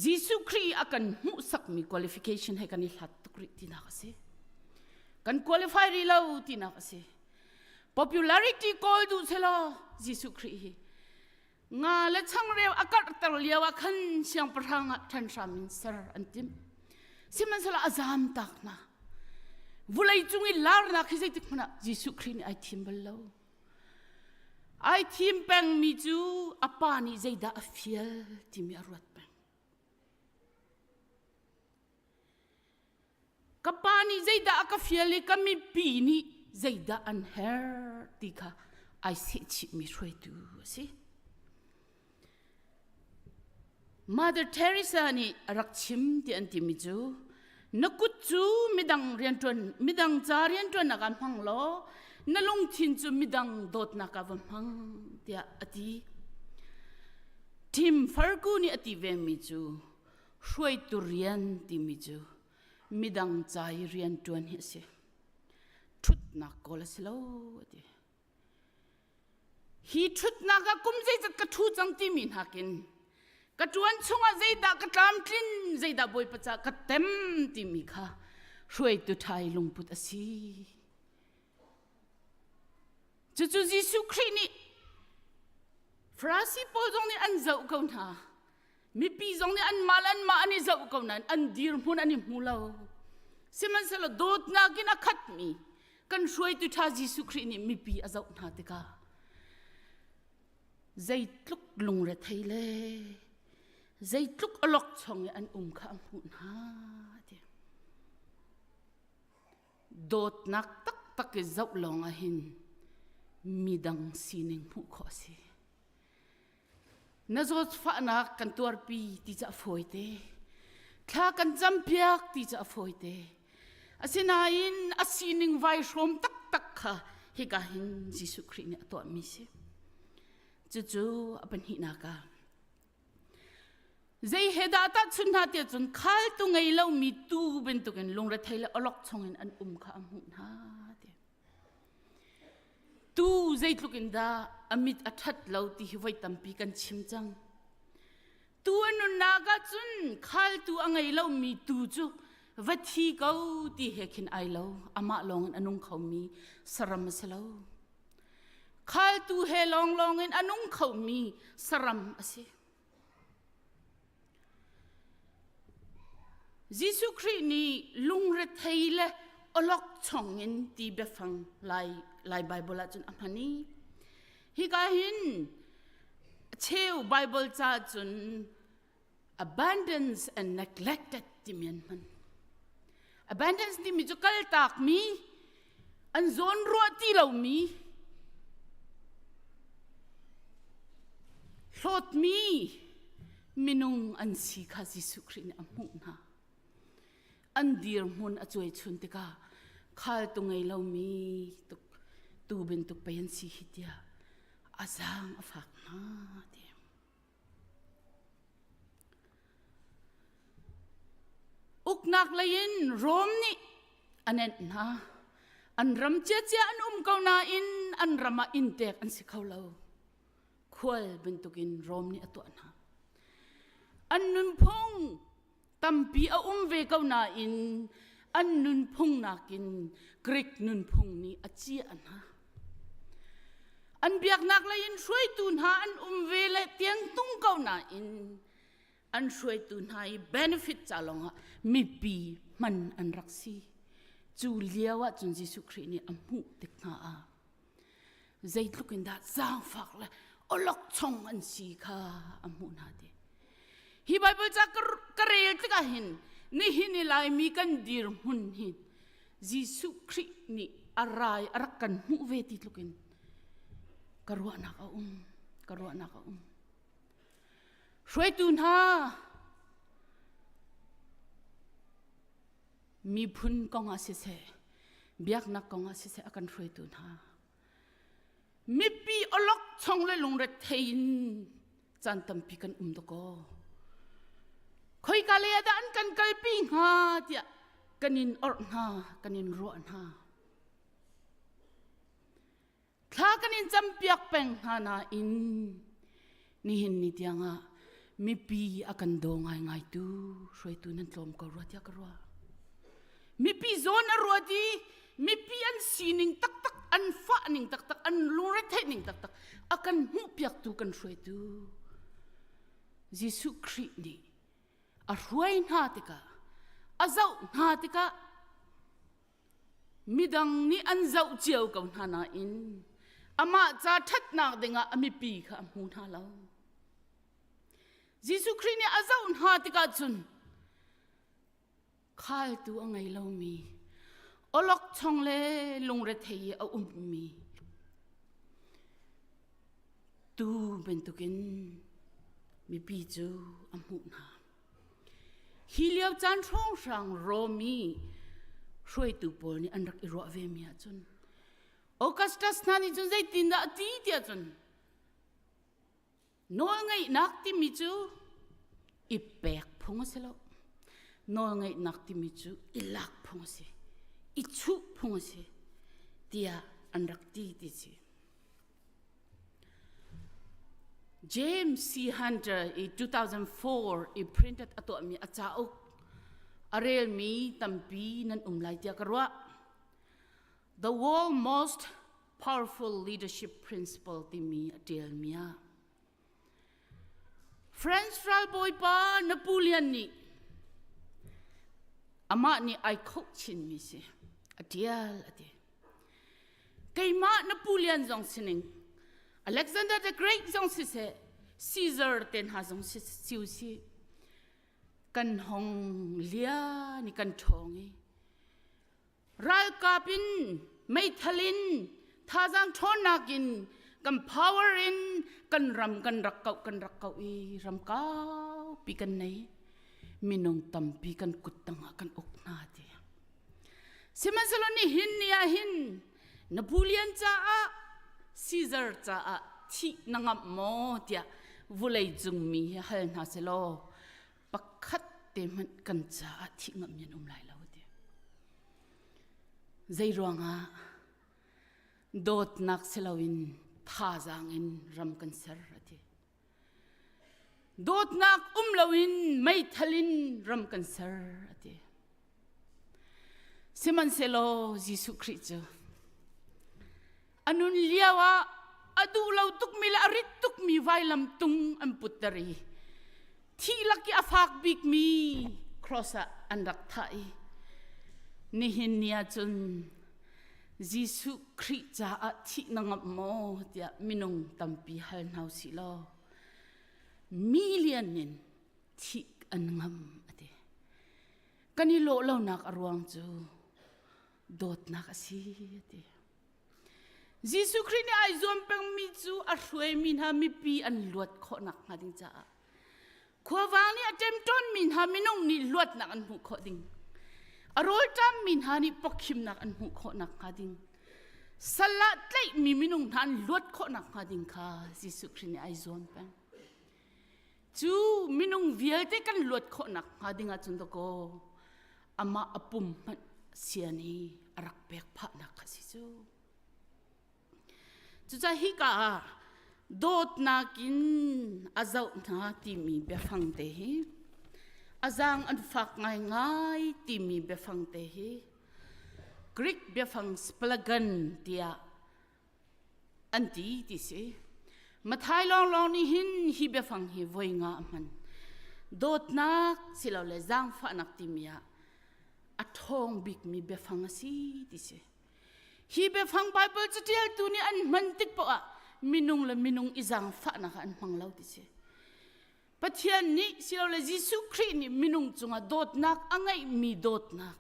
Jesuh Khrih i a kan hmuhsakmi qualification he kan i hlat tuk rih tinak a si. Kan qualify rih lo tinak a si. Popularity kawl duh selaw Jesuh Khrih hi nga le changreu a karhter lio ah khan siangpahrang ah ṭhan hram in ser an timh. Sihmanhsehlaw a zaamtak hna. Vulei cung i larnak hi zeitik hmanh ah Jesuh Khrih nih ai thim bal lo. Ai thim pengmi cu a pa nih zeidah a fial timi a ruat peng. Ka pa nih zeidah a ka fial i ka mipi nih zeidah an herh ti kha ai sehchihmi hruaitu a si. Mother Teresa nih a rak chim ti an timi cu na kut cu midang rianṭuan midang ca rianṭuannak ah hmang law na lungthin cu midang dawtnak ah va hmang tiah a ti. Tim Farku nih a ti vemi cu hruaitu rian timi cu midang ca i rian ṭuan hi a si. Ṭhutnak kawl a si lo a ti. Hi ṭhutnak ah kum zeizat ka ṭhu cang timi nakin ka ṭuan chungah zeidah ka tlamtlin, zeidah Bawipa ca ka tem timi kha hruaitu ṭha i lungput a si. Cucu Jesuh Khrih nih Farasi pawl zong nih an zoh ko hna. Mipi zong nih anmah le anmah an i zoh ko nain an dirhmun an i hmu lo. Sihmanhsehlaw dawtnak in a khatmi kan hruaitu ṭha Jesuh Khrih nih mipi a zoh hna tikah zeitluk lungrethei le zeitluk awlokchong i an um kha a hmuh hna ti. Dawtnak taktak i zoh lawng ah hin midang sining hmuh khawh a si. Na zawtfahnak kan tuarpi ti cu a fawite. Thla kan campiak ti cu a fawite. Asinain a sining vai hrawm taktak kha hika hin Jesuh Khrih nih a tuahmi si. Cucu a pahnihnak ah Zei he dah tahchunh hna tiah cun khaltu ngei lomi tuu bantukin lungrethei le awlok chungin an um kha a hmuh hna ti. Tuu zeitluk in dah a mit a ṭhat lo ti hi voi tampi kan chim cang. Tuu a nunnak ah cun khaltu a ngei lomi tuu cu va thi ko ti he khin ai lo. Amah lawngin a nung khomi saram a si lo. Khaltu he lawnglawng in a nung khomi saram a si. Jesuh Khrih nih lungrethei le awlokchong in ti biafang Lai, Lai Bible ahcun a hman i hika hin cheu Bible ca cun abundance and neglected timi an hman. Abundance timi cu kaltakmi, an zawn ruah ti lomi, hlawtmi minung an si kha Jesuh Khrih nih a hmuh hna. An dirhmun a cuai chun tikah khaltu ngei lomi tuk tu bantuk pei an si hi tiah a zaang a fak hna ti. Uknak lei in Rom nih an enh hna. An ram ciacia an um ko nain an ram ah inntek an si kho lo. Khual bantukin Rom nih a tuah hna. An nunphung tampi a um ve ko nain an nunphung nakin Greek nunphung nih a ciah hna. An biaknak lei in hruaitu hna an um ve le tiang tung ko nain an hruaitu hna i benefit ca lawngah mipi hman an rak si. Cu lio ah cun Jesuh Khrih nih a hmuh tik hna ah zeitluk in dah zaangfak le awlokchong an si kha a hmuh hna ti. Hi Bible ca ka rel tikah hin nihin i Laimi kan dirhmun hi Jesuh Khrih nih a rai a rak kan hmuh ve ti tluk in ka ruahnak a um ka ruahnak a um hruaitu hna miphun kong ah siseh biaknak kong ah siseh a kan hruaitu hna mipi olok chong le lungrethei in caan tampi kan um dakaw khoika lei ah dah an kan kalpi hnga tiah kan in orh hna kan in ruah hna thla kan in campiak peng hna nain nihin ni tiangah mipi a kan daw ngaingai tu hruaitu nan tlawm ko rua tiah ka ruah mipi zawn a ruat i mipi an sining taktak an fah ning taktak an lungretheih ning taktak a kan hmuhpiaktu kan hruaitu Jesuh Khrih nih a hruai hna tikah a zoh hna tikah midang nih an zoh cio ko hna nain amah ca ṭhatnak dingah a mipi kha a hmu hna lo Jesuh Khrih nih a zoh hna tikah cun Khaltu a ngei lomi, awlokchong le lungrethei i a ummi tuu bantukin mipi cu a hmuh hna. Hi lio caan hrawnghrang Rom i hruaitu pawl nih an rak i ruah vemi ahcun Augustus hna nih cun zeitindah a ti tiah cun Nawlngeihnak timi cu i pek phung a si lo. Nawlngeihnak timi cu i lak phung a si. I chuh phung a si tiah an rak ti ti si. James C. Hunter i 2004 i printed a tuahmi a cauk a relmi tampi nan um lai tiah ka ruah. The world most Powerful Leadership Principle timi a ṭialmi ah French ralbawipa Napoleon nih amah nih ai khoh chinmi si a ṭial a ti. Keimah Napoleon zong sining Alexander the Great zong siseh Caesar te hna zong si si kan hong lia ni kan ṭhawng i ralkap in meithal in thazaang ṭhawnnak in kan power in kan ram kan rak kauh kan rak kauh i ram kaupi kan nei minung tampi kan kut tangah kan uk hna ti sihmanhsehlaw nihin ni ah hin Napoleon caah Caesar caah thih na ngamh maw tiah vulei cung mi hi hal hna selaw pakhat te hmanh kan caah thih ngamh mi an um lai lo ti. Zei ruangah dawtnak siloin thazaang in ram kan ser a ti. Dawtnak um loin meithal in ram kan ser a ti. Sihmanhsehlaw Jesuh Khrih cu a nun lio ah a duh lo tukmi le a rit tukmi vailam tung an putter i thi lak i a fak bikmi cross ah an rak thah i nihin ni ah cun Jesuh Khrih caah thih na ngamh maw tiah minung tampi hal hna usih law million in thih an ngam a ti. Kan i lawh lonak a ruang cu dawtnak a si a ti. Jesuh Khrih nih ai zuam pengmi cu a hruaimi hna mipi an luat khawhnak hnga ding caah khuavang nih a ṭemṭawnmi hna minung nih luatnak an hmuh khawh ding a rawlṭammi hna nih pawkhimnak an hmuh khawhnak hnga ding sal ah tlaihmi minung hna an luat khawhnak hnga ding kha Jesuh Khrih nih ai zuam peng. Cu minung vialte kan luat khawhnak hnga ding ahcun dakaw amah a pum hmanh sian hi a rak pek phahnak kha si cu. Cucaah hika ah dawtnak in a zoh hna timi biafang te hi a zaang an fak ngaingai timi biafang te hi Greek biafang splagan tiah an ti ti si. Mathai lawnglawng nih hin hi biafang hi voi nga a hman. Dawtnak silole zaangfahnak timi ah a ṭhawng bikmi biafang a si ti si. Hi biafang Bible caṭialtu nih an hman tik paoh ah minung le minung i zaangfahnak ah an hmang lo ti si. Pathian nih silole Jesuh Khrih nih minung cungah dawtnak a ngeihmi dawtnak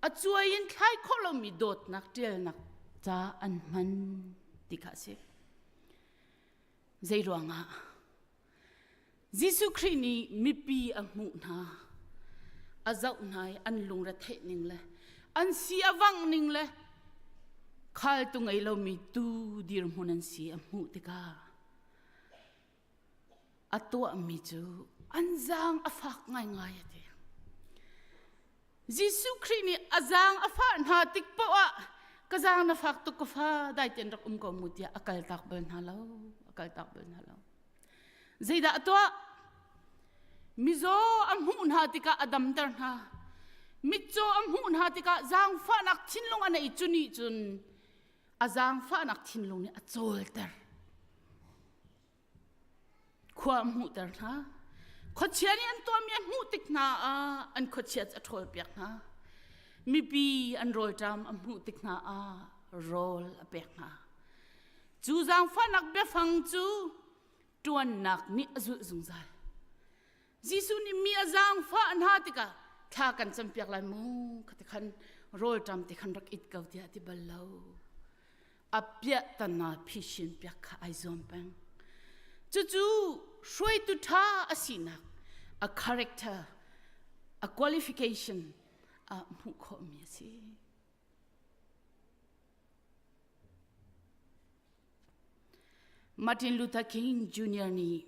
a cuai in thlai khawh lomi dawtnak ṭialnak ca an hman ti kha a si. Zei ruangah? Jesuh Khrih nih mipi a hmuh hna, a zoh hna i an lungretheih ning le an si a vangh ning le khaltu ngei lomi tuu dirhmun an si a hmuh tikah A tuahmi cu an zaang a fak ngaingai a ti. Jesuh Khrih nih a zaang a fah hna tik paoh ah ka zaang na fak tuk ka fa dai tein rak um ko mu tiah a kaltak bal hna lo a kaltak bal hna lo zeidah a tuah mizaw a hmuh hna tikah a damter hna mitcaw a hmuh hna tikah zaangfahnak thinlung a neih cu nih cun a zaangfahnak thinlung nih a cawlter khua a hmuhter hna khuachia nih an tuahmi a hmuh tik hna ah an khuachia a ṭhawlpiak hna mipi an rawlṭam a hmuh tik hna ah rawl a pek hna cu zaangfahnak biafang cu ṭuannak nih a zulh zungzal Jesuh nih mi a zaangfah hna tikah thla kan campiak lai mu khati khan rawlṭam ti khan rak it ko tiah ti bal lo a piah tana phishin piak kha ai zuam peng cucu hruaitu ṭha a sinak a character a qualification a hmuh khawhmi a si Martin Luther King Jr. nih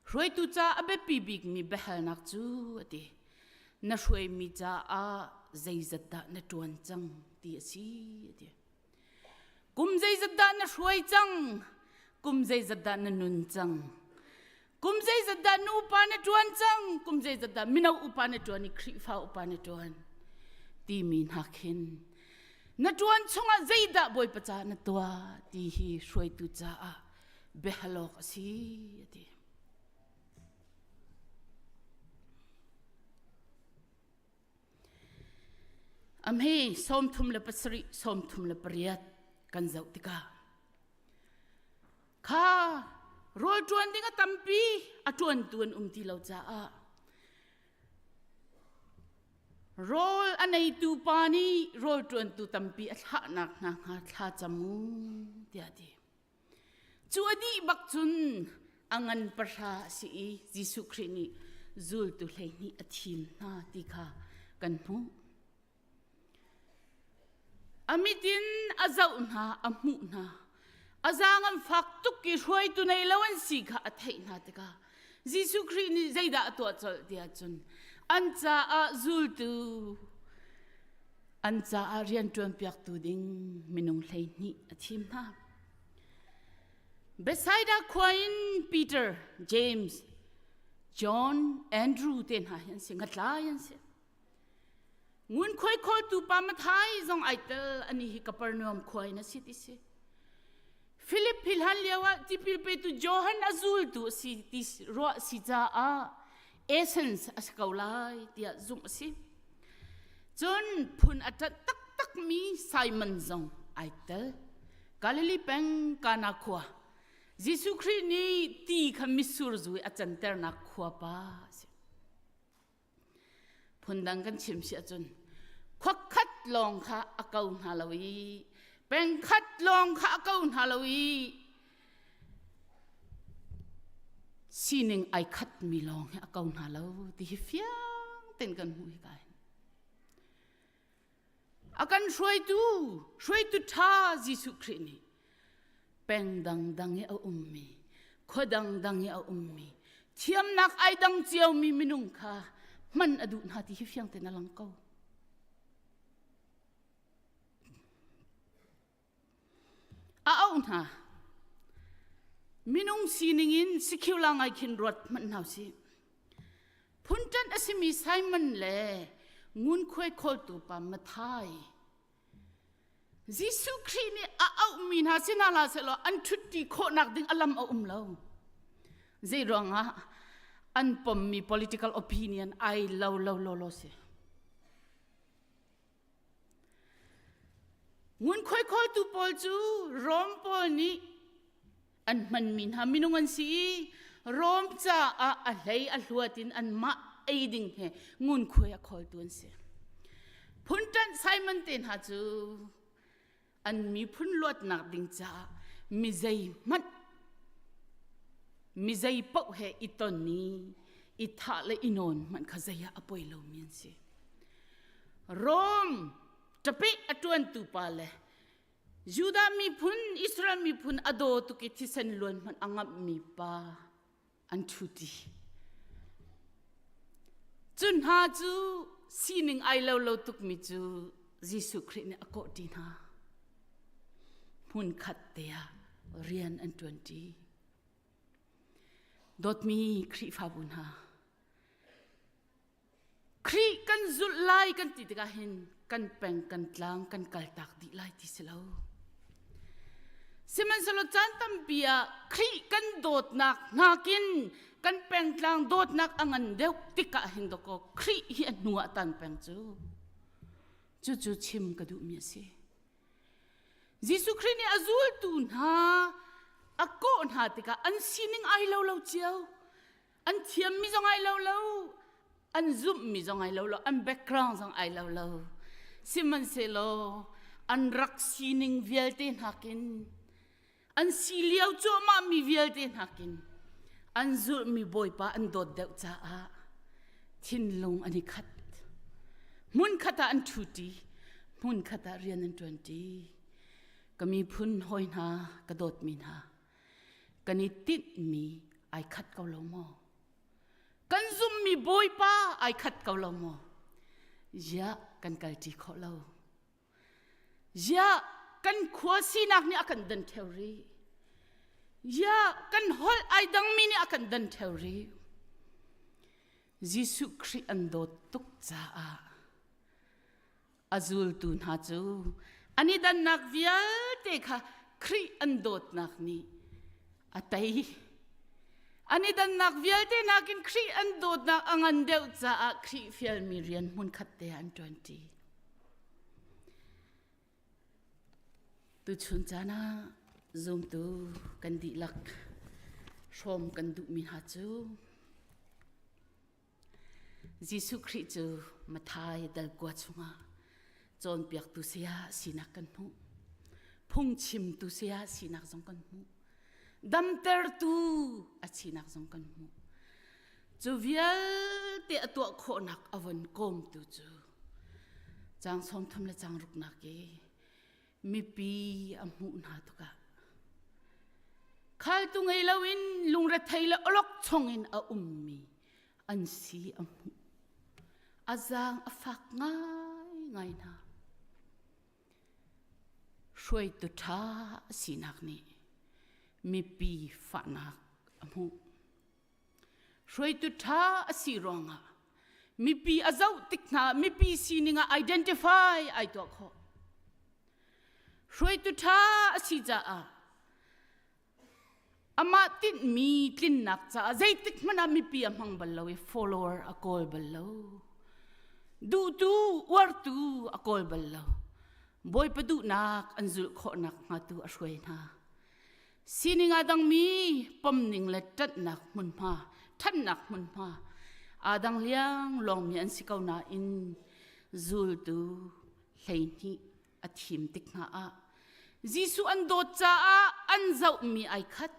hruaitu ca a biapi bikmi biahalnak cu a ti. Na hruaimi caah zeizat dah na ṭuan cang ti a si a ti. Kum zeizat dah na hruai cang? Kum zeizat dah na nun cang? Kum zeizat dah nu upa na ṭuan cang? Kum zeizat dah mino upa na ṭuan i Khrihfa upa na ṭuan? Timi hna khin. Na ṭuan chungah zeidah Bawipa caah na tuah ti hi hruaitu caah biahalawk a si a ti. Amhi 37 38 kan zoh tikah kha rawl ṭuan ding a tampi a ṭuantu an um ti lo caah rawl a neitu pa nih rawl ṭuantu tampi a thlahnak hna hnga thla cam u tiah a ti. Cu a dih bak cun a ngan pahra a si i Jesuh Khrih nih zultu 12 a thim hna ti kha kan hmuh. A mit in a zoh hna, a hmuh hna. A zaang an fak tuk i hruaitu nei lo an si kha a theih hna tikah Jesuh Khrih nih zeidah a tuah colh tiah cun an caah zultu an caah rianṭuan piaktu ding minung 12 a thim hna. Bethsaida khua in Peter, James, John, Andrew te hna hi an si, ngatlai an si. Ngunkhuai khawltu pa Mathai zong ai tel ani hi Kapernaum khua in a si ti si. Philip hi hlan lio ah tipil petu Johan a zultu a si ti ruah si caah Athens a si ko lai tiah zumh a si. Cun phun a ṭanh taktakmi Simon zong ai tel. Galilee peng Kana khua. Jesuh Khrih nih ti kha mitsur zu i a canternak khua pa a si. Phundang kan chim si ahcun khuakhat lawng kha a ko hna lo i pengkhat lawng kha a ko hna lo i sining ai khatmi lawng hi a ko hna lo ti hi fiang tein kan hmuh hi ka hin. A kan hruaitu, hruaitu ṭha Jesuh Khrih nih peng dangdang i a ummi, khua dangdang i a ummi, thiamnak ai dang ciomi minung kha hman a duh hna ti hi fiang tein a lang ko. A auh hna. Minung sining in sikhiula ngai khin ruat hmanh hna usih. Phunṭanh a simi Simon le ngunkhuai khawltu pa Matthai. Jesuh Khrih nih a auhmi hna si hna hlah sehlaw an ṭhutti khawhnak ding a lam a um lo. Zei ruangah an pommi political opinion ai lo lo lo lo si. Ngunkhuai khawltu pawl cu Rom pawl nih an hmanmi hna minung an si i Rom caah a hlei a hluat in anmah ei ding he ngunkhuai a khawltu an si. Phunṭanh Simon te hna cu an miphun luatnak ding caah mi zeihmanh mi zei paoh he i ton i i thah le i nawn hmanh kha zei ah a poi lomi an si. Rom ṭapeh a ṭuantu pa le Judah miphun Israel miphun a daw tuk i thisen luan hmanh a ngamhmi pa an ṭhuti. Cu hna cu sining ai lo lo tukmi cu Jesuh Khrih nih a kawhṭi hna. Hmunkhat te ah rian an ṭuanṭi. Dawtmi Khrihfabu hna, Khrih kan zulh lai kan ti tikah hin kan peng kan tlang kan kaltak dih lai ti si lo. Sihmanhsehlaw caan tampi ah Khrih kan dawtnak nakin kan pengtlang dawtnak a ngan deuh tikah hin dawkaw Khrih hi a hnu ah tan peng cu. Cucu chim ka duhmi a si. Jesuh Khrih nih a zultu hna a kawh hna tikah an sining ai lo lo cio. An thiammi zong ai lo lo, an zumhmi zong ai lo lo, an background zong ai lo lo. Sihmanhsehlaw an rak sining vialte nakin an si lio cuahmahmi vialte nakin an zulhmi Bawipa an dawt deuh caah thinlung an i khat. Hmunkhat ah an ṭhuṭi, hmunkhat ah rian an ṭuanṭi. Ka miphun hawi hna, ka dawtmi hna, kan i tinhmi ai khat ko lo maw? Kan zummi Bawipa ai khat ko lo maw? Ziah kan kalṭi khawh lo? Ziah kan khua sinak nih a kan dan ṭheo rih? Ziah kan holh ai dangmi nih a kan dan ṭheo rih? Jesuh Khrih an dawt tuk caah a zultu hna cu. An i dannak vialte kha Khrih an dawtnak nih a tei. An i dannak vialte nakin Khrih an dawtnak a ngan deuh caah Khrih fialmi rian hmunkhat te ah an ṭuanṭi. Tuchun caan ah zumtu kan dihlak hrawm kan duhmi hna cu Jesuh Khrih cu Matthai dal kua chungah cawnpiaktu saya sinak kan hmuh. Phungchimtu saya sinak zong kan hmuh. Damtertu a sinak zong kan hmuh. Cu vialte a tuah khawhnak a von kawmtu cu caang 30 le caang ruknak i mipi a hmuh hna tukah khaltu ngei loin lungrethei le awlokchong in a ummi an si a hmuh. A zaang a fak ngaingai hna. Hruaitu ṭha a sinak nih mipi fahnak a hmuh. Hruaitu ṭha a si ruangah mipi a zoh tik hna mipi sining ah identify ai tuah khawh. Hruaitu ṭha a si caah amah tinhmi tlinnak caah zeitik hmanh ah mipi a hmang bal lo i follower a kawl bal lo. Duhtu, uartu a kawl bal lo. Bawipa duhnak an zulh khawhnak hnga tu a hruai hna. Sining aa dangmi pomning le ṭanhnak hmunhma, ṭhannak hmunhma aa dang liangluangmi an si ko nain zultu 12 a thim tik hna ah Jesuh an dawt caah an zohmi ai khat.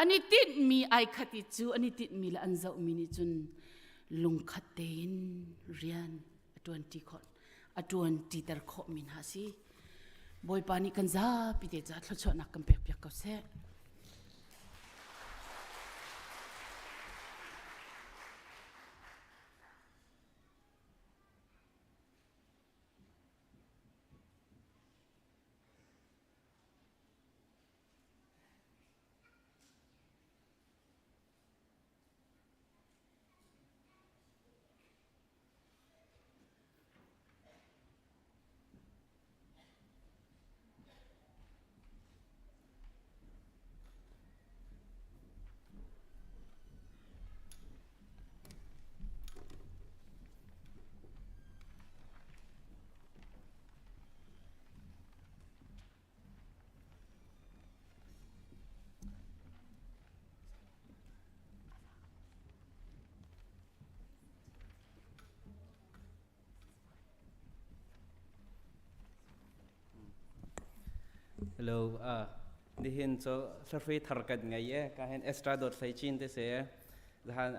An i tinhmi ai khat i cu an i tinhmi le an zohmi nih cun lungkhat tein rian a ṭuanṭi khawh a ṭuanṭiter khawhmi hna a si. Bawipa nih kan zapi te caah thluachuahnak kan pekpiak ko seh. Hello, nihin cu hlahrui thar kan ngei e ka hen extra dot hlei chin te se zahan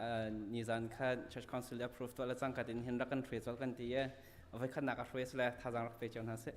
nizan kha church council approve to la cang ka tin hin rak kan hrui chol kan ti e voi khat nak a hrui sle thazang rak pe cheu hna se.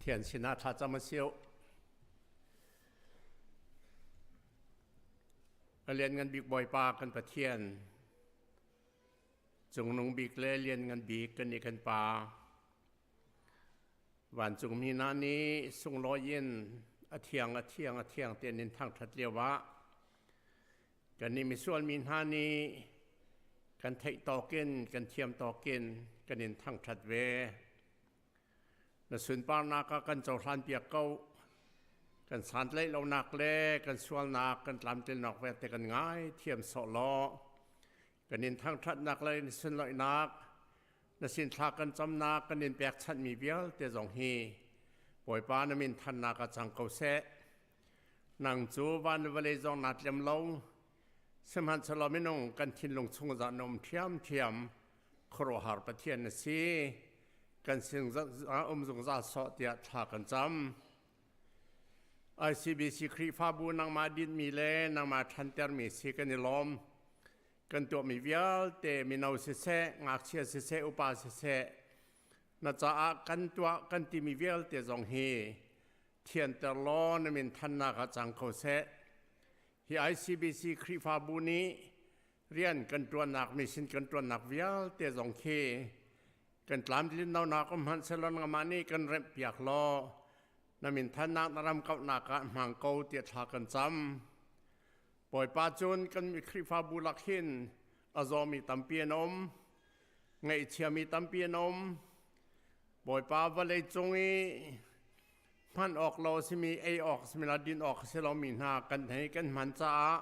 Pathian sinah thlacam a si. A lianngan bik Bawipa kan Pathian, cungnung bik le lianngan bik kan i kan Pa, vancungmi hna nih sunglawi in a thiang a thiang a thiang tein in thangṭhat lio ah kannih misual mi hna nih kan theih tawk in kan thiam tawk in kan in thangṭhat ve. Na sunparnak ah kan cohlan piak ko. Kan santlaih lonak le kan sualnak kan tlamtlinnak vialte kan ngai thiam sawh law kan in thangṭhatnak le in sunloihnak na sin thla kan camnak kan in pekchanhmi vialte zong hi Bawipa na min thannak ah cang ko seh. Nang cu van le vawlei zong naa tlem lo. Sihmanhsehlaw minung kan thinlung chung zah na um ṭhiamṭhiam. Khuaruahhar Pathian na si. Kan sin um zungzal sawh tiah thla kan cam. ICBC Khrihfabu nangmah dinhmi le nangmah ṭhantermi si kan i lawm. Kan tuahmi vialte mino siseh, ngakchia siseh, upa siseh, na caah kan tuah kan timi vialte zong hi thianter law na min thannak ah cang ko seh. Hi ICBC Khrihfabu nih rian kan ṭuannak mission kan ṭuannak vialte zong khi kan tlamtlin lonak um hmanh sehlaw nangmah nih kan remh piak law na min thannak na ram kauhnak ah hmang ko tiah thla kan cam. Bawipa cun kan Khrihfabu lak hin a zawmi tampi an um, ngaihchiami tampi an um. Bawipa vawlei cung i hman awk lo a simi ei awk a simi la din awk a si lomi hna kan hei kan hman caah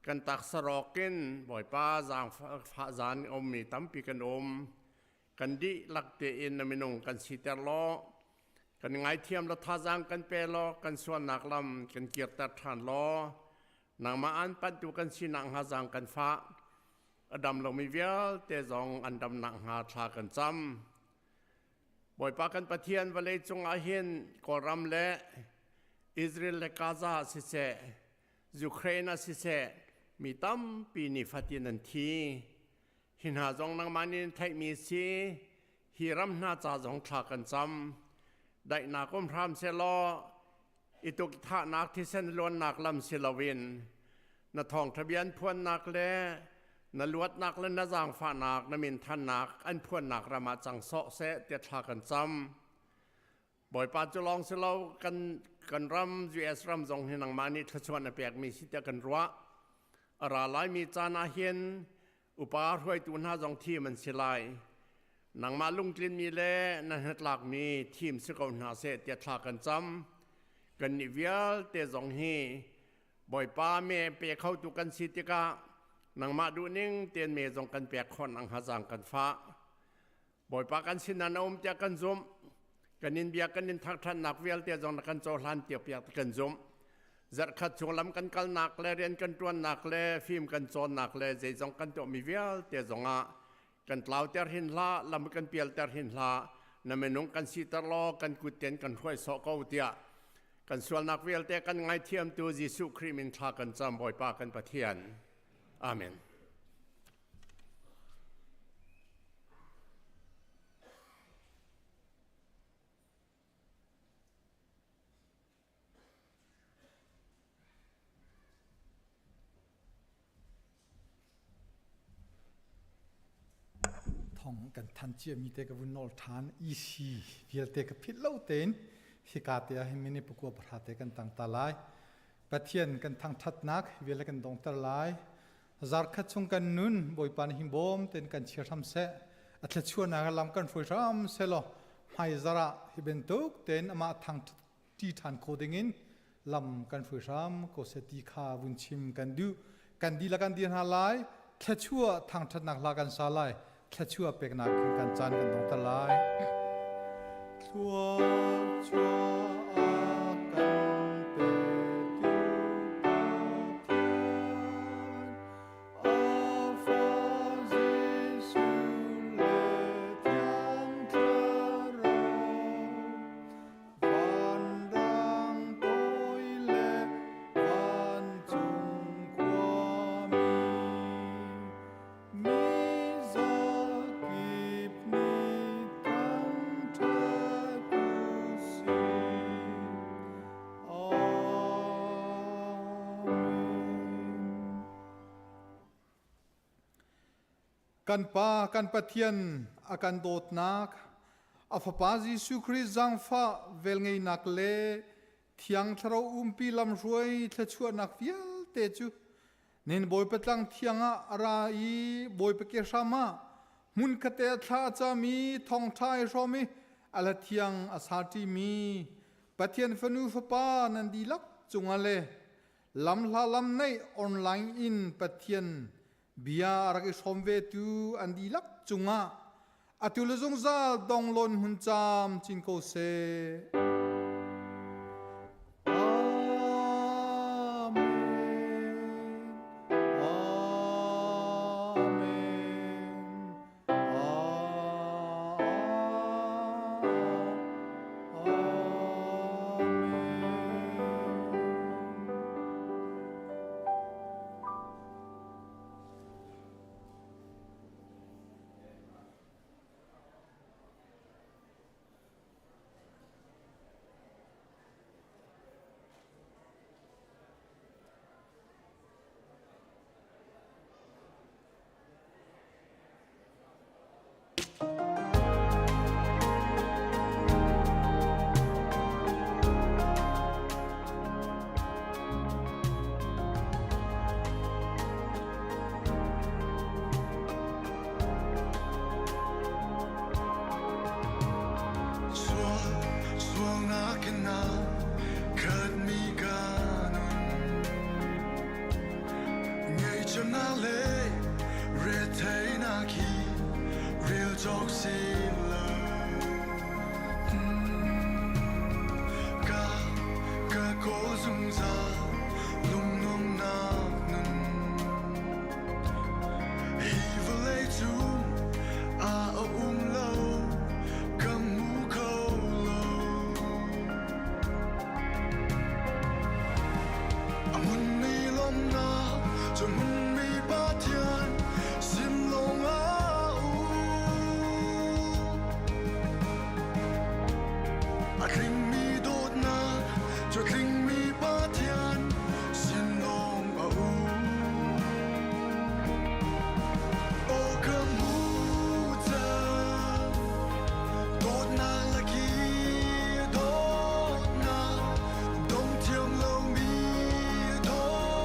kan taksa rawk in Bawipa zaangfah zan ummi tampi kan um. Kan dihlak tein na minung kan siter law kan ngaithiam law thazaang kan pe law kan sualnak lam kan kirter ṭhan law nangmah an panhtu kan sinak hnga zaang kan fah. A dam lomi vialte zong an damnak hnga thla kan cam. Bawipa kan Pathian vawlei cungah hin Kawlram le Israel le Gaza siseh, Ukraine ah siseh, mi tampi nih fatin an thi. Hi hna zong nangmah nih theihmi si, hi ram hna ca zong thla kan cam. Daihnak um hram sehlaw, i tuk thahnak thisen luannak lam si loin na thawngṭha bia an phuannak le na luatnak le na zaangfahnak na min thannak an phuannak ram ah cang sawh seh tiah thla kan cam. Bawipa cu lawng si lo kan kan ram US ram zong hi nangmah nih thluachuah na pekmi si tiah kan ruah. A ra laimi caan ah hin upa hruaitu hna zong thim an si lai. Nangmah lungtlinmi le na hnatlakmi thim si ko hna seh tiah thla kan cam. Kannih vialte zong hi Bawipa me pe khotu kan si tikah nangmah duhning tein me zong kan pek khawh nang hazang kan fah. Bawipa kan sin na um tiah kan zumh. Kan in bia kan in thangṭhatnak vialte zong na kan cohlan tiah piak kan zumh. Zarhkhat chung lam kan kalnak le rian kan ṭuannak le fim kan cawnnak le zeizong kan tuahmi vialte zongah kan tlauter hin hlah, lam kan pialter hin hlah, na minung kan siter law kan kut ten kan hruai sawh ko tiah kan sualnak vialte kan ngaithiamtu Jesuh Khrih min thla kan cam Bawipa kan Pathian. Amen. Thong kan than cia mi te ka vun nawl than EC vialte ka phit lo tein hika te ah hin mini pakua pahra te kan tang ta lai Pathian kan thangthatnak vialte kan dongter lai zarkhat chung kan nun Bawipa nih bawm ten kan chia hram seh a thluachuahnak lam kan hruai hram seh law hmai zarah hi bantuk ten amah thang ṭi ṭhan kho dingin lam kan hruai hram ko seh ti kha vun chim kan duh. Kan dihlak kan dir hna lai. Thluachuah thangṭhatnak hla kan sa lai. Thluachuah peknak kan caan kan dongter lai. Thluachuah a kan petu Pathian, a Fa Jesuh le Thiang Thlarau. Vanrang tawi le vancung khuami, mi zakip nih thangṭhat u sih. Kan Pa kan Pathian a kan dawtnak, a Fapa Jesuh Khrih zaangfah velngeihnak le Thiang Thlarau umpi lamhruai thluachuahnak vialte cu nin Bawipa tlang thiang ah a ra i Bawipa ke hram ah hmunkhat te thla a cami thawngṭha ai hrawm i a la thiang a sa ṭimi Pathian fanu fapa nan dihlak cungah le lamhla lam neih online in Pathian bia a rak i hrawm vetu an dihlak cungah atu le zungzal donglawn hmun caam cin ko seh.